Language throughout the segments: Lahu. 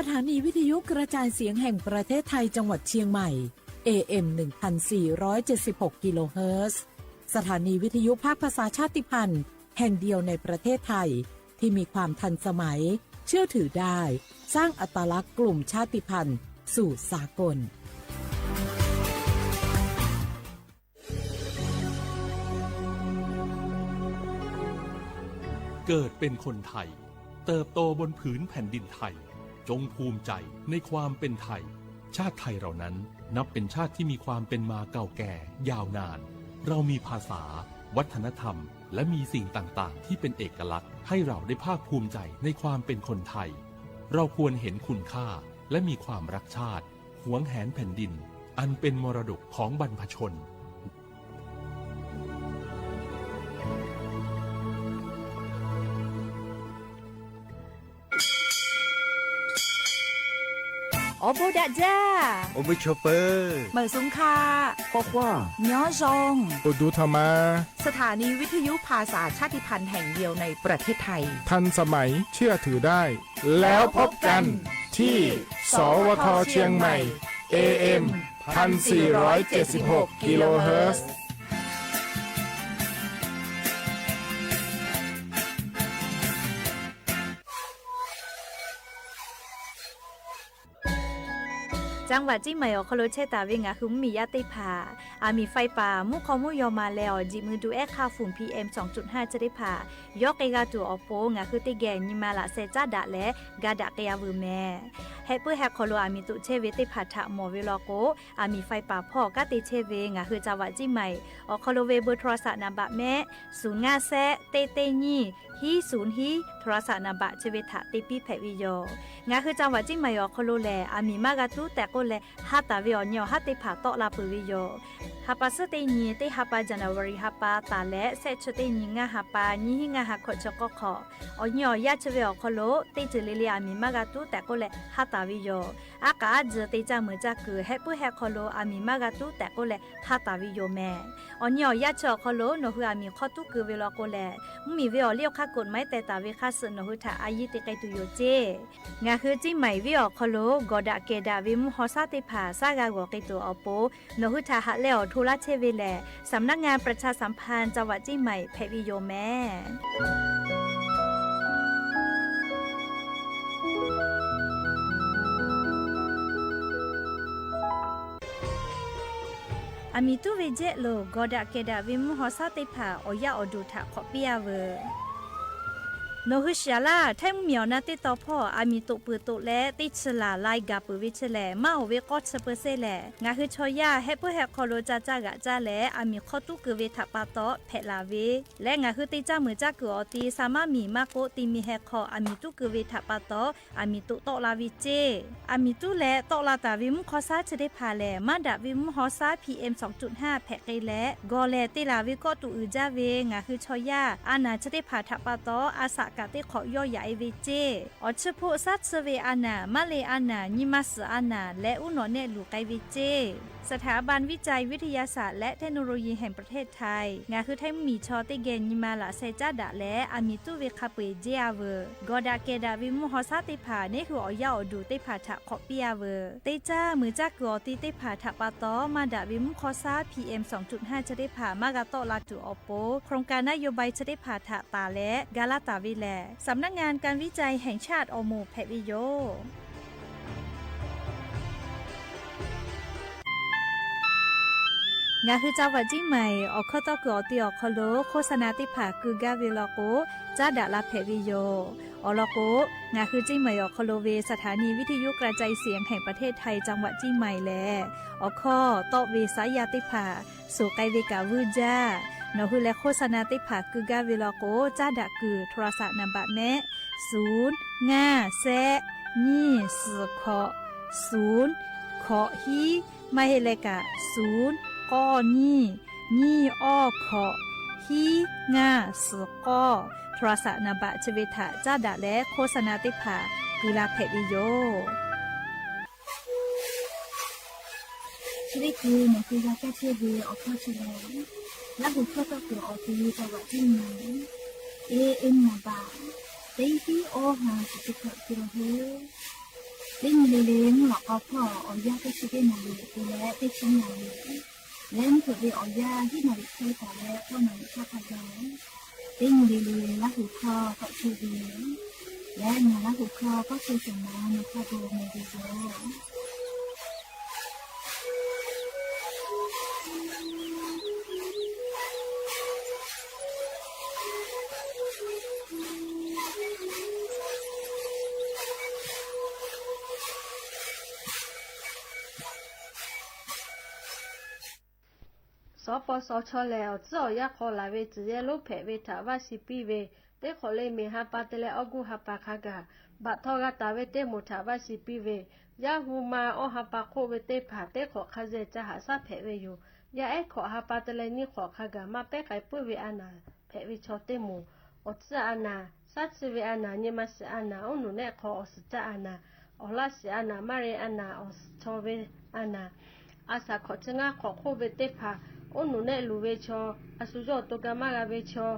สถานีวิทยุกระจายเสียงแห่งประเทศไทยจังหวัดเชียงใหม่ เอ เอ็ม หนึ่งพันสี่ร้อยเจ็ดสิบหก กิโลเฮิรตซ์ สถานีวิทยุภาคภาษาชาติพันธุ์แห่งเดียวในประเทศไทย ที่มีความทันสมัย เชื่อถือได้ สร้างอัตลักษณ์กลุ่มชาติพันธุ์สู่สากล เกิดเป็นคนไทย เติบโตบนผืนแผ่นดินไทย จงภูมิใจในความเป็นไทย ชาติไทยเรานั้นนับเป็นชาติที่มีความเป็นมาเก่าแก่ยาวนาน เรามีภาษา วัฒนธรรม และมีสิ่งต่างๆ ที่เป็นเอกลักษณ์ ให้เราได้ภาคภูมิใจในความเป็นคนไทย เราควรเห็นคุณค่า และมีความรักชาติ หวงแหนแผ่นดิน อันเป็นมรดกของบรรพชน Awˬ bon daꞈ jaˇ. Awˬ bon chaw peuˬ. Meunˍ suhˍ hk'a. K'awꞈ k'oˆ. Nyoˉ zhong. Awˬ duˬ htaꞈ ma. สถานีวิทยุภาษาชาติพันธุ์แห่งเดียวในประเทศไทย ทันสมัย เชื่อถือได้ แล้วพบกันที่ สวท เชียงใหม่ เอ เอ็ม พันสี่ร้อยเจ็ดสิบหก กิโลเฮิรตซ์ จังหวัดเชียงใหม่ awˬ hk'aw lo chehˇ taˍ ve ngaˬ hui mvuhˇmiˬ yaˇ teˇ hpaˍ, aˬ miˍ ไฟป่า mvuhˇ hk'aw mvuhˇ yaw ma leh awˬ jeꞈ mui du ehˉ hk'aˇ fuˍ PM สองจุดห้า chi teˇ hpaˍ yawˇ k'ai g'a tuˬ awˬ pon, ngaˬ hui teˇ geh nyi ma laꞈ sheh caˉ daꞈ leh ga daꞈ k'ai-a veuˬ mehˍ. Heh puiˉ heh hk'aw lo aˬ miˍ toꞈ chehˇ ve teˇ hpaˍ htaꞈ mawˬ ve law k'o, aˬ miˍ ไฟป่า hpawˇ kanˉ te chehˇ ve ngaˬ hui จังหวัดเชียงใหม่ awˬ hk'aw lo ve เบอร์โทรศัพท์ naˍ baꞈ mehˆ, suhˍ ngaˇ shehˆ teˇ teˇ nyiˇ hiˉ suhˍ hiˉ โทรศัพท์ naˍ baꞈ chi ve htaꞈ te piˇ hpehꞈ ve yoˬ. Ngaˬ hui จังหวัดเชียงใหม่ awˬ hk'aw lo lehˬ, aˬ miˍ maˇ g'a tuˉ tehꞈ k'oˆ leh, ha taˍ ve awˬ nyi awˬ haˉ teˇ hpaˍ tawˆ la peuˬ ve yoˬ. Ha pa suhˉ teˇ nyi teˇ ha pa January ha pa taˍ leh, shehˆ chi teˇ nyi ngaˇ ha pa nyiˇ hiˉ ngaˇ ha hkawꞈ chi k'awˇ hk'awꞈ, awˬ nyi awˬ yaˇ chi ve awˬ hk'aw lo teˇ ceuˬ le le aˬ miˍ maˇ g'a tuˉ tehꞈ k'oˆ leh ha taˍ ve yoˬ. Aˉ k'aꞈ aˉ tcuh te caˇ meuˬ caˇ kuiˬ heh puiˉ heh hk'aw lo aˬ miˍ maˇ g'a tuˉ tehꞈ k'oˆ leh ha taˍ ve yoˬ mehˍ. Awˬ nyi awˬ yaˇ chi awˬ hk'aw lo nawˬ hui aˬ miˍ hk'aw tuˉ keu ve law k'o lehˬ, mvuhˇmiˬ ve awˬ liˇ awˬ hk'aˇ กฎหมาย teh taˍ ve hk'aˇ suh nawˬ hui htaꞈ a yiˇ te k'ai tuˬ yoˬ ceˇ. Ngaˬ hui เชียงใหม่ venˇ awˬ hk'aw lo gawˬ daꞈ kehˬ daꞈ ve mvuhˇ haw shaˉ teˇ hpaˍ shaˉ g'a g'awˬ k'ai tuˬ awˬ pon, nawˬ hui htaꞈ haꞈ leh awˬ hto laˇ chehˇ ve lehˬ, สำนักงานประชาสัมพันธ์จังหวัดเชียงใหม่ hpehꞈ ve yoˬ mehˍ. Aˬ miˍ tuˉ ve jehˆ lo gawˬ daꞈ kehˬ daꞈ ve mvuhˇ haw shaˉ teˇ hpaˍ awˬ yaˇ awˬ duˬ htaꞈ hk'awꞈ piˇ-a veuˬ. Nawˬ hui shiˍ laˇ, Htaiˇ mvuhˇmiˬ awˬ na teˇ taw hpawˇ aˬ miˍ toꞈ peuˬ toꞈ leh teˇ chi laˬ lai gaˬ peuˬ ve chi lehˬ, maˇ oˍ ve k'awˇ chi peu se lehˬ, ngaˬ hui chaw yaˇ heh puiˉ heh hk'aw lo ca caˇ g'aꞈ caˇ leh aˬ miˍ hk'aw tuˉ keu ve htaꞈ pa taw hpehꞈ laˬ ve leh, ngaˬ hui te caˇ meuˬ caˇ kuiˬ awˬ ti sha maˇ miˬ maˇ k'oˆ, te mi heh hk'aw aˬ miˍ tuˉ keu ve htaꞈ pa taw aˬ miˍ toꞈ tawˆ la ve ceˇ. Aˬ miˍ tuˉ leh tawˆ la taˍ ve mvuhˇ haw shaˉ chi teˇ hpaˍ lehˬ, maˇ daꞈ ve mvuhˇ haw shaˉ PM สองจุดห้า hpehꞈ k'ai leh, gawˬ lehˬ te laˬ ve kawˆ tuꞈ uiˍ jaˇ ve ngaˬ hui chaw yaˇ a naˬ chi teˇ hpaˍ htaꞈ pa taw a shaꞈ kaꞈ teˇ hk'awꞈ yawˇ yaꞈ e ve ceˇ. Awˬ chi hpoˆ shaˉ tsuhˇ ve a naˬ, maˇ le a naˬ, nyi ma suhˍ a naˬ leh uˉ nawꞈ nehˆ luˬ k'ai ve ceˇ. สถาบันวิจัยวิทยาศาสตร์และเทคโนโลยีแห่งประเทศไทย ngaˬ hui Htaiˇ mvuhˇmiˬ chaw teˇ geh nyi ma laꞈ sheh caˉ daꞈ leh aˬ miˍ tuˉ ve hk'a peu-eˬ jeˇ-a veuˬ. Gawˬ daꞈ kehˬ daꞈ ve mvuhˇ haw shaˉ teˇ hpaˍ neˇ hui awˬ yaˇ awˬ duˬ teˇ hpaˍ htaꞈ hk'awꞈ piˇ-a veuˬ. Te caˇ meuˬ caˇ kuiˬ awˬ ti teˇ hpaˍ htaꞈ pa taw maˇ daꞈ ve mvuhˇ haw shaˉ PM สองจุดห้า chi teˇ hpaˍ maˇ g'a tawˆ la tuˬ awˬ pon, โครงการนโยบาย chi teˇ hpaˍ htaꞈ taˍ leh ga laˇ taˍ ve lehˬ, สำนักงานการวิจัยแห่งชาติ awˬ moˍ hpehꞈ ve yoˬ. Ngaˬ hui จังหวัดเชียงใหม่ awˬ hkawˇ tawˇ kuiˬ awˬ ti awˬ hk'aw lo โฆษณา teˇ hpaˍ keu gaˇ ve law k'o, caˉ daꞈ la hpehꞈ ve yoˬ. Awˬ lawn k'o, ngaˬ hui เชียงใหม่ awˬ hk'aw lo ve สถานีวิทยุกระจายเสียงแห่งประเทศไทย จังหวัดเชียงใหม่ lehˬ, awˬ hkawˇ tawˆ ve saˉ yaˇ teˇ hpaˍ suˍ k'ai ve kaꞈ vuiˇ jaˇ. Nawˬ hui leh โฆษณา teˇ hpaˍ keu gaˇ ve law k'o, caˉ daꞈ kuiˬ โทรศัพท์ naˍ baꞈ mehˆ, suhˍ ngaˇ shehˆ nyiˇ suhˍ hkawꞈ suhˍ hkawꞈ hiˉ, maˇ heˆ leh kaꞈ suhˍ k'awˇ nyiˇ nyiˇ awˇ hkawꞈ hiˉ ngaˇ suhˍ k'awˇ, โทรศัพท์ naˍ baꞈ chi ve htaꞈ caˉ daꞈ leh โฆษณา teˇ hpaˍ keu la hpehꞈ ve yoˬ. Chi teˇ hkui nawˬ hui g'a kaˇ chehˇ ve awˬ hkawˇ chi lehˬ, Laˇ huˍ hkawˇ tawˇ kuiˬ awˬ ti จังหวัดเชียงใหม่ AM naˍ baꞈ teˇ hiˉ awˇ ha suhˍ teˇ hkawꞈ kiˬ lawˬ hui. Teˇ nyi le le mvuhˇ lawꞈ k'aw hpawˇ awˬ yanˇ teˇ chi teˇ naˍ riˍ te leh teˇ chi naˍ riˍ leh mvuhˇ hpeuꞈ ve awˬ yanˇ hiˉ naˍ riˍ hk'e taˍ leh k'awˇ naˍ riˍ hk'aˇ hk'a gaˬ, teˇ nyi le le Laˇ huˍ hkawˇ k'awꞈ co ve yoˬ. Leh ngaˬ Laˇ huˍ hkawˇ k'awꞈ co shawˍ ma nawˬ hk'a gaˬ mawˬ ve yoˬ. Suhˍ paw suhˍ chaw lehˬ, awˬ tcuhˉ awˬ yanˇ hk'aw laˬ ve tcuhˬ yehˇ lonˉ hpehꞈ ve htaꞈ vaˇ shi piˇ ve, teˇ hk'awꞈ le miˬ ha pa te leh awˇ guˇ ha pa hk'a gaˬ baꞈ htaw g'a taˍ ve teˇ moˍ htaꞈ vaˇ shi piˇ ve, yaˇ hu ma awˇ ha pa hk'oˆ ve teˇ hpaˍ teˇ hk'awꞈ hk'a zeh ca haꞈ shaˉ hpehꞈ ve yoˬ. Yaˇ ehˉ hkawꞈ ha pa te leh nyiˇ hk'awꞈ hk'a gaˬ maˇ pehˉ k'ai puiˉ ve a naˍ hpehꞈ ve chaw teˇ moˍ, awˬ tcuhˉ a naˍ, shaˉ tsuhˇ ve a naˍ, nyi ma shiˍ a naˍ, oˉ nuˬ nehˆ hk'aw awˬ suhˍ caˆ a naˍ, awˬ laˇ shiˍ a naˍ, maˇ re a naˍ, awˬ suhˍ chaw ve a naˍ, a shaˍ hkawꞈ chi ngaˇ hk'awꞈ hk'oˆ ve teˇ hpaˍ, oˉ nuˬ nehˆ luˬ ve chaw, a shu yawˇ awˬ to ga maˇ g'a ve chaw,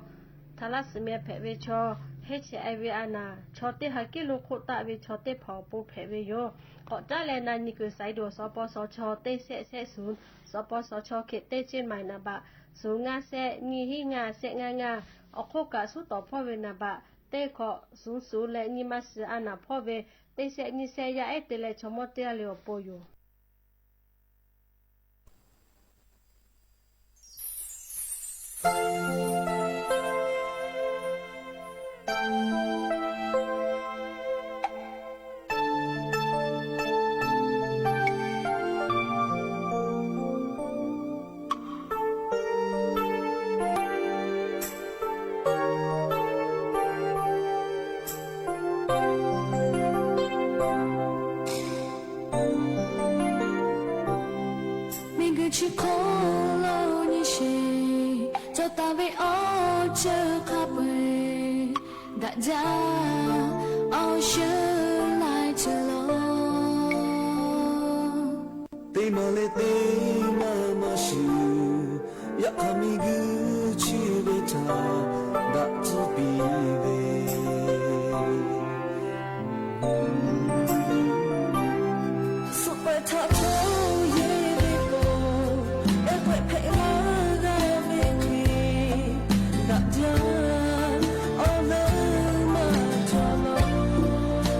htaꞈ laˇ suhˍ meh hpehꞈ ve chaw, heˆ chehˇ e ve a naˍ, chaw teˇ ha kiˉ lo hk'oˆ taˆ ve chaw teˇ hpaˍ awˬ pon hpehꞈ ve yoˬ. K'awꞈ caˉ leh na nyi kuiˬ saiˍ duˬ suhˍ paw suhˍ chaw teˇ shehˆ shehˆ suhˍ, suhˍ paw suhˍ chaw Hkriꞈ teˇ chi maiˍ naˍ baꞈ suhˍ ngaˇ shehˆ nyiˇ hiˉ ngaˇ shehˆ ngaˇ ngaˇ, awˬ hk'oˆ kaꞈ suhˉ tawˍ hpawˇ ve naˍ baꞈ teˇ hkawꞈ suhˍ suhˍ leh nyi ma shiˍ a naˍ hpawˇ ve teˇ shehˆ nyiˇ shehˆ yaˇ ehˉ te leh chaw mawˇ teˇ g'aˇ le awˬ pon yoˬ. Miˬguiˬ chi hk'oˆ lo nyi sheˍ cawˬ taˍ ve awˬ ceuˬ hk'a peu-eˬ daꞈ jaˇ awˬ shu laiˉ ceuˬ lo. Teˇ maˬ leh teˇ maˬ maˇ shuˍ, yaꞈ hk'aˇ miˬguiˬ chi ve htaꞈ daꞈ tcuhˉ piˇ ve, suhˍ pehˍ htaꞈ hto yehˇ ve k'o, ehˉ k'oˆ hpehꞈ la g'a ve hk'e, daꞈ jaˇ awˬ leuˉ maˇ cawˬ laˬ.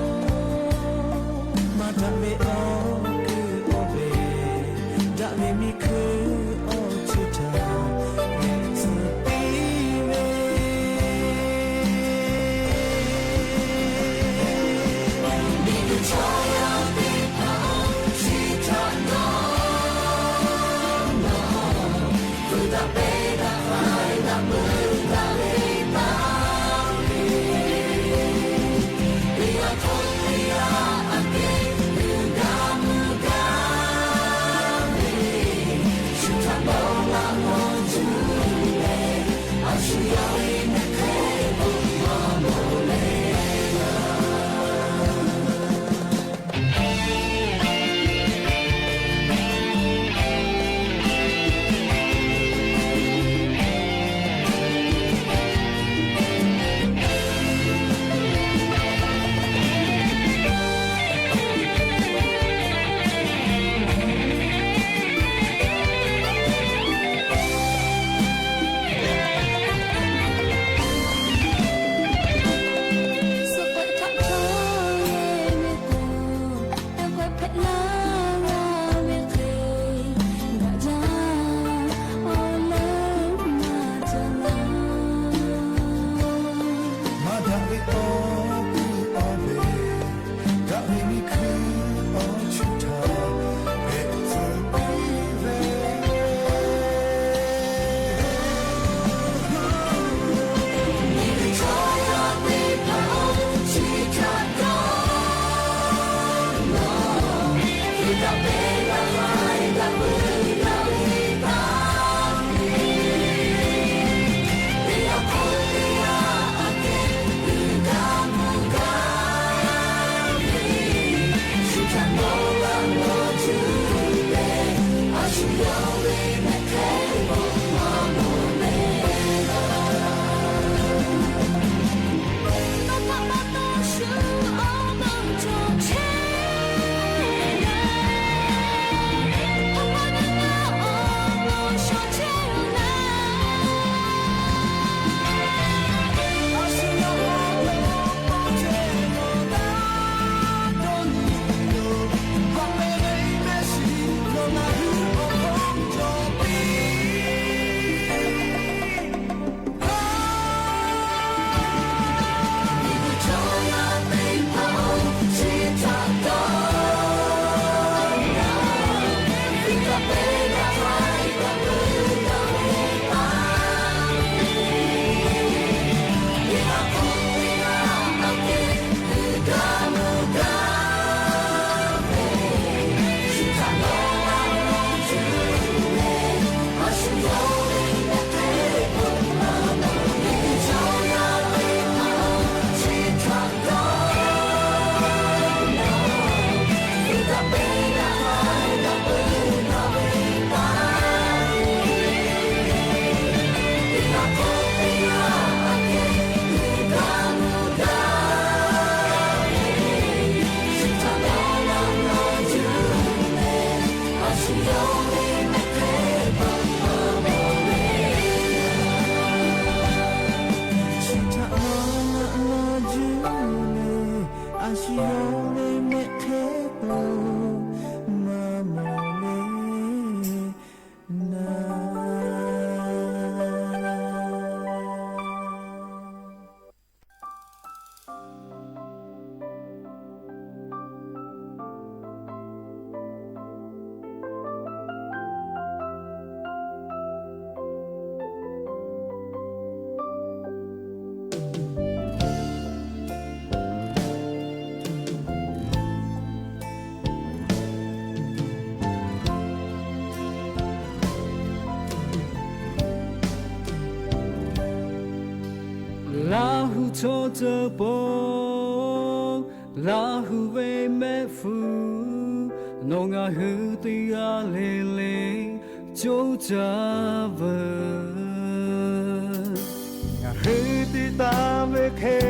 Laˇ hu chaw ceuˬ pon, Laˇ hu ve mehˆ hpu, nawˬ ngaˬ hui teˇ g'aˇ le le coˇ caˇ veuˬ. Ngaˬ hui te taˍ ve hk'e,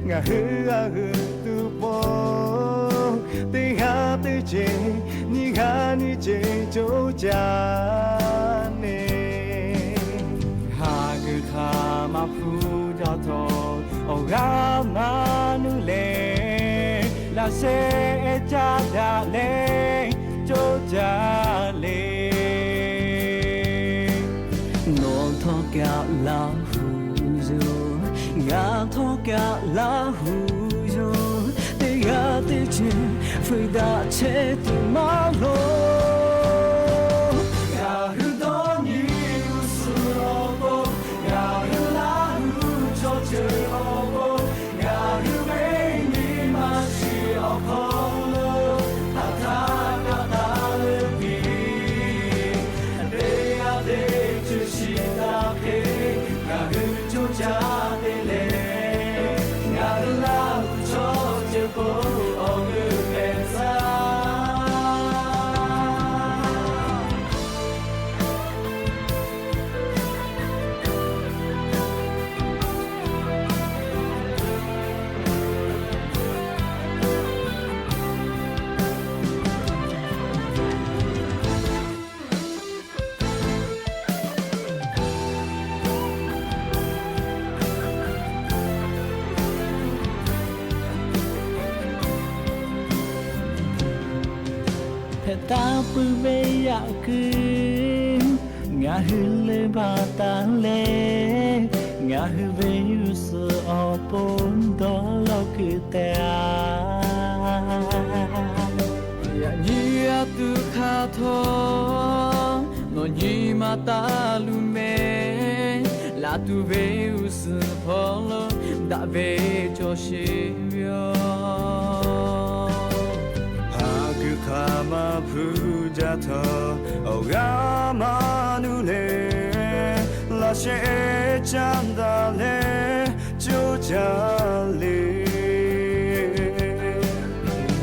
ngaˬ hui g'a hui tuˬ pon, teˇ g'aˇ teˇ ceuˬ, nyiˇ g'aˇ nyiˇ ceuˬ coˇ caˇ neˇ. Haˍ kuiˬ htaꞈ maˇ hpu jaˇ htawˇ, awˬ g'aˇ maˇ nuˇ leh, laꞈ sheh ehˉ caˇ daꞈ leh coˇ caˇ le. Nawˬ htawˇ kaꞈ Laˇ hu yoˬ, ngaˬ htawˇ kaꞈ Laˇ hu yoˬ. Teˇ g'aˇ teˇ ceuˬ fuiˍ daꞈ chehˇ tuˬ maˇ loˍ. Ngaˬ hui dawˇ nyi g'uˇ suhˍ awˬ pon, ngaˬ hui Laˇ hu chaw ceuˬ awˬ pon, ngaˬ hui ve nyi ma shiˍ awˬ hk'aw lo, htaꞈ htaˇ kaꞈ taˍ leuˉ piˇ. Teˇ g'aˇ teˇ ceuˬ shiˍ taˍ hk'e, ngaˬ hui coˇ caˇ te leh, ngaˬ hui Laˇ hu chaw ceuˬ pon awˬ g'euˆ hpehꞈ taˍ. Hpehꞈ taˍ peuˬ ve yaꞈ kuiˬ, ngaˬ hui leuˆ baˬ taˍ leh, ngaˬ hui ve g'uˇ suhˍ awˬ pon dawˇ law kuiˬ tehꞈ a. Yaꞈ nyi a tuˬ hk'a htawˇ, nawˬ nyi ma taˍ luˬ mehˍ. Laˬ tuˬ ve g'uˇ suhˍ hpawˇ lo daꞈ ve cawˬ sheˍ ve yoˬ. Haˍ kuiˬ hk'aˬ maˇ hpu jaˇ htawˇ, awˬ g'aˇ maˇ nuˇ leh, laꞈ sheh ehˉ caˇ daꞈ leh coˇ caˇ le.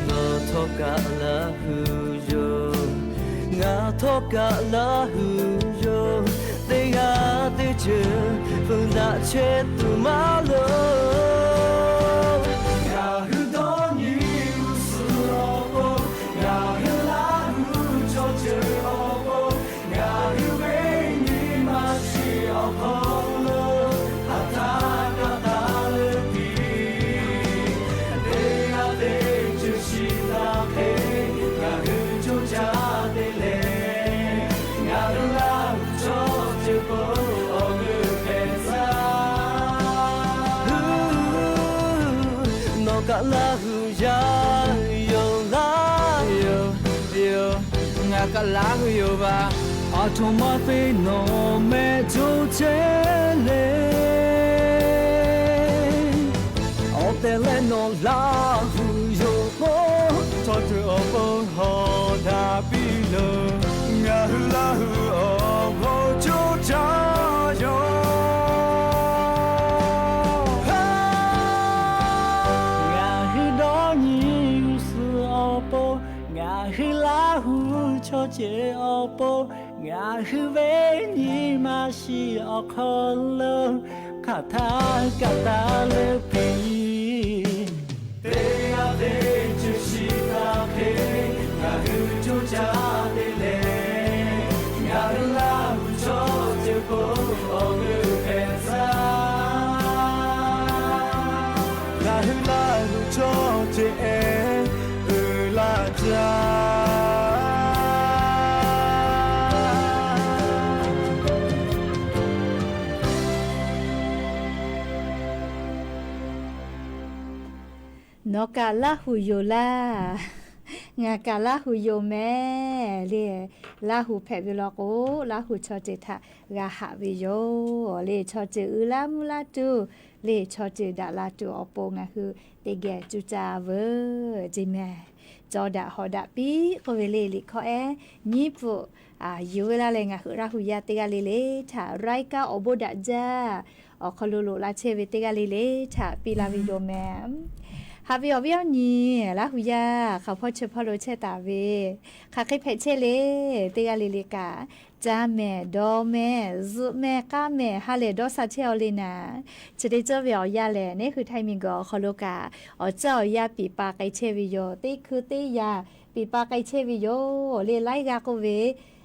Nawˬ htawˇ kaꞈ Laˇ hu yoˬ, ngaˬ htawˇ kaꞈ Laˇ hu yoˬ. Teˇ g'aˇ teˇ ceuˬ fuiˍ daꞈ chehˇ tuˬ maˇ loˍ. Ngaˬ hui dawˇ nyi g'uˇ suhˍ awˬ pon, ngaˬ hui Laˇ hu chaw ceuˬ awˬ pon, ngaˬ hui ve nyi ma shiˍ awˬ hk'aw lo, htaꞈ htaˇ kaꞈ taˍ leuˉ piˇ. Teˇ g'aˇ teˇ ceuˬ shiˍ taˍ hk'e, ngaˬ hui coˇ caˇ te leh, ngaˬ hui Laˇ hu chaw ceuˬ pon awˬ g'euˆ hpehꞈ taˍ. Nawˬ kaꞈ Laˇ hu yaˇ yoˬ laˇ yoˬ. Ngaˬ kaꞈ Laˇ hu yoˬ vaˬ. Aˬ htoꞈ ma te nawˬ mehˆ coˇ chehˇ le. Awˬ tehˬ leh nawˬ Laˇ hu yoˬ k'o, chaw ceuˬ awˬ pon hawˍ daꞈ piˇ loˬ. Ngaˬ hui Laˇ hu awˬ pon coˇ caˇ yoˬ. Ngaˬ hui dawˇ nyi g'uˇ suhˍ awˬ pon, ngaˬ hui Laˇ hu chaw ceuˬ awˬ pon, ngaˬ hui ve nyi ma shiˍ awˬ hk'aw lo, hk'aˬ htaˇ kaꞈ taˍ leuˉ piˇ. Teˇ g'aˇ teˇ ceuˬ shiˍ taˍ hk'e, ngaˬ hui coˇ caˇ te leh, ngaˬ hui Laˇ hu chaw ceuˬ pon awˬ g'euˆ hpehꞈ taˍ. Ngaˬ hui Laˇ hu chaw ceuˬ ehˉ uiˍ la caˇ. Nawˬ kaꞈ Laˇ hu yoˬ laˇ. Ngaˬ kaꞈ Laˇ hu yoˬ mehˍ le. Laˇ hu hpehꞈ ve law k'o, Laˇ hu chaw ceuˬ htaꞈ g'a haꞈ ve yoˬ le. Chaw ceuˬ uiˍ la mvuh la tuˬ le, chaw ceuˬ daꞈ la tuˬ awˬ pon ngaˬ hui teˇ geh coˇ caˇ veuˬ ce mehˍ. Cawˇ daꞈ hawˍ daꞈ piˇ k'oˆ ve le. Liꞈ hkawˇ ehˉ nyiˇ pfuhˍ yuˬ ve laˇ leh, ngaˬ hui Laˇ hu yaˇ teˇ g'aˇ le le htaꞈ รายการ awˬ bon daꞈ jaˇ awˬ hk'aw lo loꞈ la chehˇ ve teˇ g'aˇ le le htaꞈ piˇ laˇ ve yoˬ mehˍ. Haꞈ ve awˬ viˉ awˬ nyi, Laˇ hu yaˇ hk'aˬ hpawˇ chi hpawˇ lo chehˇ taˍ ve, hk'aˬ hk'e hpehꞈ chehˇ le, teˇ g'aˇ le le kaꞈ, caˇ mehˍ, dawˇ mehˍ, zuhꞈ mehˍ, k'aˉ mehˍ, ha lehˬ dawˇ sha chehˇ aw le naˍ, chi teˇ ceuˬ ve awˬ yanˇ lehˬ, neˉ hui Htaiˇ miˬguiˬ awˬ hk'aw lo kaꞈ awˬ tcuhˉ awˬ yanˇ piˍ pa k'ai chehˇ ve yoˬ. Teˇ hkui teˇ yanˇ piˍ pa k'ai chehˇ ve yoˬ le. Laiˉ g'aˇ k'oˆ ve,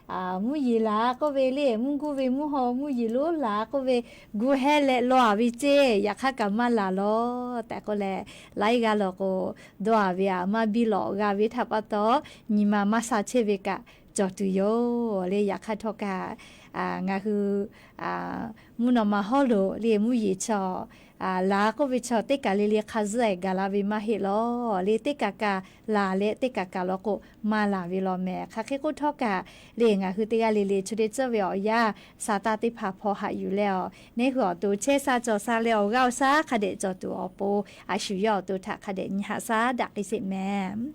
mvuhˇ yeˬ laˬ k'oˆ ve le, mvuhˇ guˇ ve mvuhˇ haw mvuhˇ yeˬ lonˉ laˬ k'oˆ ve, gu hehˉ leh law aˍ ve ceˇ, yaꞈ hk'aˇ kaꞈ maˇ laˬ lawˬ tehꞈ k'oˆ leh, laiˉ g'aˇ law k'o, dawˇ aˍ ve aꞈ maˇ biˇ lawꞈ g'a ve htaꞈ pa taw, nyi ma maˇ sha chehˇ ve kaꞈ cawˬ tuˬ yoˬ le. Yaꞈ hk'aˇ htawˇ kaꞈ, ngaˬ hui mvuhˇ naw ma hawˉ lo le mvuhˇ yeˬ chaw laˬ k'oˆ ve chaw teˇ kaˬ le le hk'a zuhˆ-e gaˬ la ve maˇ heˆ lawˬ le. Teˇ kaˬ kaꞈ laˬ leh teˇ kaˬ kaꞈ law k'o, maˇ laˬ ve law mehˍ. Hk'aˬ hk'e k'oˆ htawˇ kaꞈ le, ngaˬ hui teˇ g'aˇ le le chi teˇ ceuˬ ve awˬ yanˇ sa taˇ teˇ hpaˍ hpaw haꞈ yuˬ leh awˬ, neˉ hui awˬ to chehˇ sha cawˬ sha leh awˬ g'aˇ awˬ shaˉ hk'a dehꞈ cawˬ tuˬ awˬ pon, a shu yawˇ awˬ to htaꞈ hk'a dehꞈ nyi haꞈ shaˉ daꞈ k'ai sheˍ mehˍ.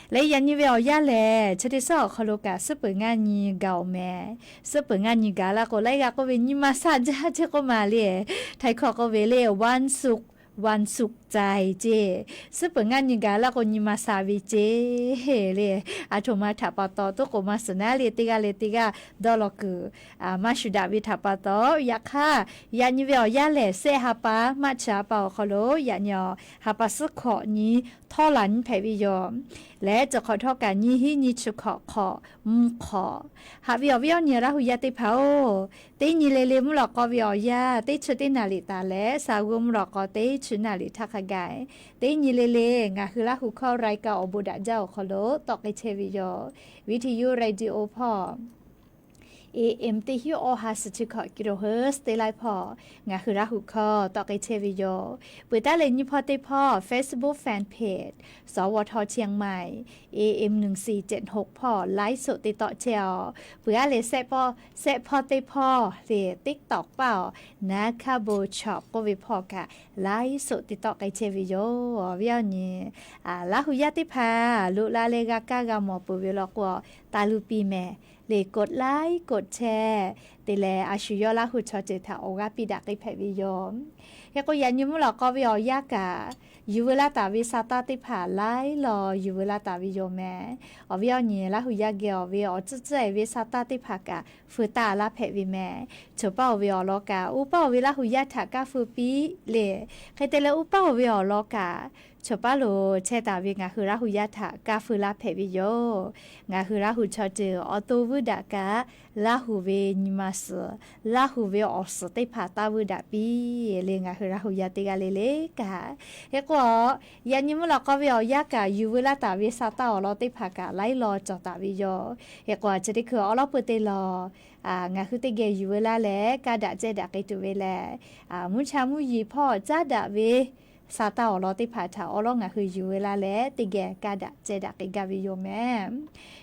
Leh yaꞈ nyi ve awˬ yanˇ lehˬ, chi teˇ suhˉ awˬ hk'aw lo kaꞈ suhˉ peuˬ ngaˇ nyi gaˬ-oˬ mehˍ. Suhˉ peuˬ ngaˇ nyi gaˬ laˇ k'o, laiˉ g'aˇ k'oˆ ve nyi ma sha jaˇ chehˇ k'oˆ ma le. Htaiˍ hkawˇ k'oˆ ve le, วันศุกร์ วันสุขใจ ceˇ. Suhˉ peuˬ ngaˇ nyi gaˬ laˇ k'o, nyi ma sha ve ceˇ le. A htoꞈ ma htaꞈ pa taw toˉ k'oˍ maˇ suhˍ naˉ le, teˇ g'aˇ leh teˇ g'aˇ dawˇ law kuiˬ maˇ shu daꞈ ve htaꞈ pa taw, yaꞈ hk'aˇ yaꞈ nyi ve awˬ yanˇ lehˬ, sehˆ ha pa maˇ chi ha pa awˬ hk'aw lo yaꞈ nyi awˬ ha pa suhˉ hkawꞈ nyi htawˇ laˬ nyi hpehꞈ ve yoˬ. Leh cawˬ hk'awꞈ htawˇ kaꞈ nyiˇ hinˉ nyiˇ chi hkawꞈ hk'awꞈ mvuhˇ hk'awꞈ. Haꞈ ve awˬ viˉ awˬ nyi Laˇ hu yaˇ teˇ hpaˍ-oˬ, teˇ nyi le le mvuhˇ lawꞈ k'aw ve awˬ yanˇ teˇ chi teˇ naˍ riˍ taˍ leh, sa g'uˇ mvuhˇ lawꞈ k'aw teˇ chi naˍ riˍ htaˇ hk'a gaˬ, teˇ nyi le le ngaˬ hui Laˇ hu hkawˇ รายการ awˬ bon daꞈ jaˇ awˬ hk'aw lo tawˆ k'ai chehˇ ve yoˬ. Viˇ hteˇ yuˇ radio hpawˇ, A M teˇ hinˉ awˇ ha suhˍ chi hkawꞈ kilohertz teˇ laiˉ hpawˇ ngaˬ hui Laˇ hu hkawˇ tawˆ k'ai chehˇ ve yoˬ. Peuˬ taˉ leh nyiˇ hpawˇ teˇ hpawˇ Facebook fan page สวท เชียงใหม่ A M หนึ่งสี่เจ็ดหก hpawˇ ไลฟ์สด te tawˆ chehˇ-oˬ. Peuˬ aˉ leh sehˆ hpawˇ teˇ hpawˇ le TikTok paˇ awˬ naˉ hkaˇ bon chawꞈ k'oˆ ve hpawˇ kaꞈ ไลฟ์สด te tawˆ k'ai chehˇ ve yoˬ. Awˬ viˉ awˬ nyi, Laˇ hu yaˇ teˇ hpaˍ loꞈ la leh g'a kaˇ g'a mawˬ peuˬ ve law k'o, taˍ luˬ piˇ mehˍ le, กดไลค์ กดแชร์ te leh a shu yawˇ Laˇ hu chaw ceuˬ htaꞈ awˬ g'aˇ piˇ daꞈ k'ai hpehꞈ ve yoˬ. Hk'e k'o, yaꞈ nyi mvuhˇ lawꞈ k'aw ve awˬ yanˇ kaꞈ, yuˬ veu laˇ taˍ ve sa taˇ teˇ hpaˍ laiˉ law yuˬ veu laˇ taˍ ve yoˬ mehˍ. Awˬ viˉ awˬ nyi, Laˇ hu yaˇ geh awˬ ve awˬ tcuhˉ tcuhˉ-e ve sa taˇ teˇ hpaˍ kaꞈ feu taˇ laˇ hpehꞈ ve mehˍ. Choˬ paˇ-oˬ ve awˬ lawn kaꞈ, uˉ paˇ-oˬ ve Laˇ hu yaˇ htaꞈ kaˇ feu piˇ le. Hk'e te leh, uˉ paˇ-oˬ ve awˬ lawn kaꞈ, choˬ paˇ lo chehˇ taˍ ve ngaˬ hui Laˇ hu yaˇ htaꞈ kaˇ feu laˇ hpehꞈ ve yoˬ. Ngaˬ hui Laˇ hu chaw ceuˬ awˬ to vuiˇ daꞈ kaꞈ, Laˇ hu ve nyi ma suhˍ, Laˇ hu ve awˬ suhˍ teˇ hpaˍ taˇ vuiˇ daꞈ piˇ le. Ngaˬ hui Laˇ hu yaˇ teˇ g'aˇ le le kaꞈ, hk'e k'o, yaꞈ nyi mvuhˇ lawꞈ k'aw ve awˬ yanˇ kaꞈ yuˬ veu laˇ taˍ ve sa taˇ awˬ lawn teˇ hpaˍ kaꞈ laiˉ law cawˬ taˍ ve yoˬ. Hk'e k'o, chi teˇ hkui awˉ lawˉ peu te lawˬ, ngaˬ hui teˇ geh yuˬ veu laˇ leh kaˇ daꞈ cehˇ daꞈ k'ai tuˬ ve lehˬ, mvuhˇ cha mvuhˇ yeˬ hpawˇ caˉ daꞈ ve sa taˇ awˬ lawn teˇ hpaˍ htaꞈ awˉ lawˉ ngaˬ hui yuˬ veu laˇ leh teˇ geh kaˇ daꞈ cehˇ daꞈ k'ai gaˇ ve yoˬ mehˍ.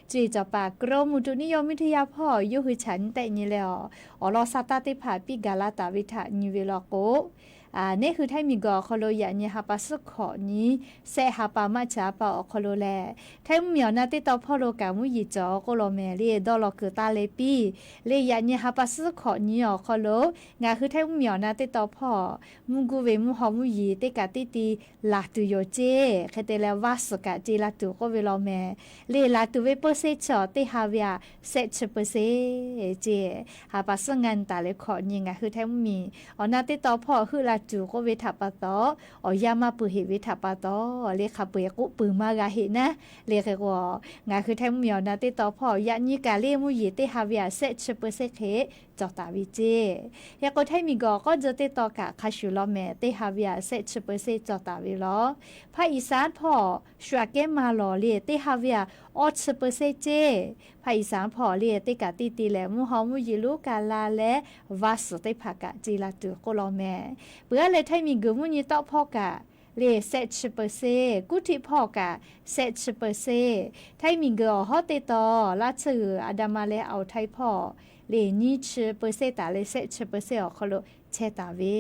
Chi cawˬ paˍ กรมอุตุนิยมวิทยา hpawˇ yawˇ hui chaꞈ nyi tehˆ nyi leh awˬ, awˬ lawn sa taˇ teˇ hpaˍ piˇ gaˬ laˇ taˍ ve htaꞈ nyi ve law k'o, neˉ hui Htaiˇ miˬguiˬ awˬ hk'aw lo yaꞈ nyi ha pa suhˉ hkawꞈ nyi sehˆ ha pa maˇ chi ha pa awˬ hk'aw lo lehˬ, Htaiˇ mvuhˇmiˬ awˬ na teˇ taw hpawˇ lo kaꞈ mvuhˇ yeˬ cawˬ k'oˆ law mehˍ le. Dawˇ law kuiˬ taˇ leh piˇ le. Yaꞈ nyi ha pa suhˉ hkawꞈ nyi awˬ hk'aw lo ngaˬ hui Htaiˇ mvuhˇmiˬ awˬ na teˇ taw hpawˇ mvuhˇ guˇ ve mvuhˇ haw mvuhˇ yeˬ teˇ kaꞈ teˇ ti laˬ tuˬ yoˬ ceˇ. Hk'e te leh, vaˇ suhˍ kaꞈ ce la tuˬ k'oˆ ve law mehˍ le. Laˬ tuˬ ve เปอร์เซ็นต์ chaw teˇ ha ve aꞈ sehˆ chi เปอร์เซ็นต์ ceˇ. Ha pa suhˉ ngaˇ nyi taˍ leh hkawꞈ nyi ngaˬ hui Htaiˇ mvuhˇmiˬ awˬ na teˇ taw hpawˇ heuˆ la tuˬ k'oˆ ve htaꞈ pa taw, awˬ yanˇ maˇ peuˬ heꞈ ve htaꞈ pa taw, le hk'a peu-eˬ k'oˆ peuˬ maˇ g'a heꞈ naˉ. Le hk'e k'o, ngaˬ hui Htaiˇ mvuhˇmiˬ awˬ na teˇ taw hpawˇ yaꞈ nyi kaꞈ le mvuhˇ yeˬ teˇ ha ve aꞈ sehˆ chi เปอร์เซ็นต์ hk'e cawˬ taˍ ve ceˇ. Hk'e k'o, Htaiˇ miˬguiˬ awˬ k'aw jeu teˇ taw kaꞈ hk'a shuˍ law mehˍ, teˇ ha ve aꞈ sehˆ chi เปอร์เซ็นต์ cawˬ taˍ ve law. ภาคอีสาน hpawˇ shu aꞈ kehˉ maˇ lawˬ le, teˇ ha ve aꞈ awˇ chi เปอร์เซ็นต์ ceˇ. ภาคอีสาน hpawˇ le teˇ kaꞈ teˇ ti lehˬ, mvuhˇ haw mvuhˇ yeˬ lonˉ ka la leh vaˇ suhˍ teˇ hpaˍ kaꞈ ce la tuˬ k'oˆ law mehˍ. Peuˬ aˉ leh, Htaiˇ miˬguiˬ mvuhˇ nyi tawˆ hpawˇ kaꞈ le sehˆ chi เปอร์เซ็นต์, kuˉ htiˆ hpawˇ kaꞈ sehˆ chi เปอร์เซ็นต์. Htaiˇ miˬguiˬ awˬ hawˉ teˇ taw, laˇ tsuhˇ g'uiˬ a da ma leh awˬ htaiˇ hpawˇ le nyiˇ chi เปอร์เซ็นต์ taˍ leh sehˆ chi เปอร์เซ็นต์ awˬ hk'aw lo chehˇ taˍ ve,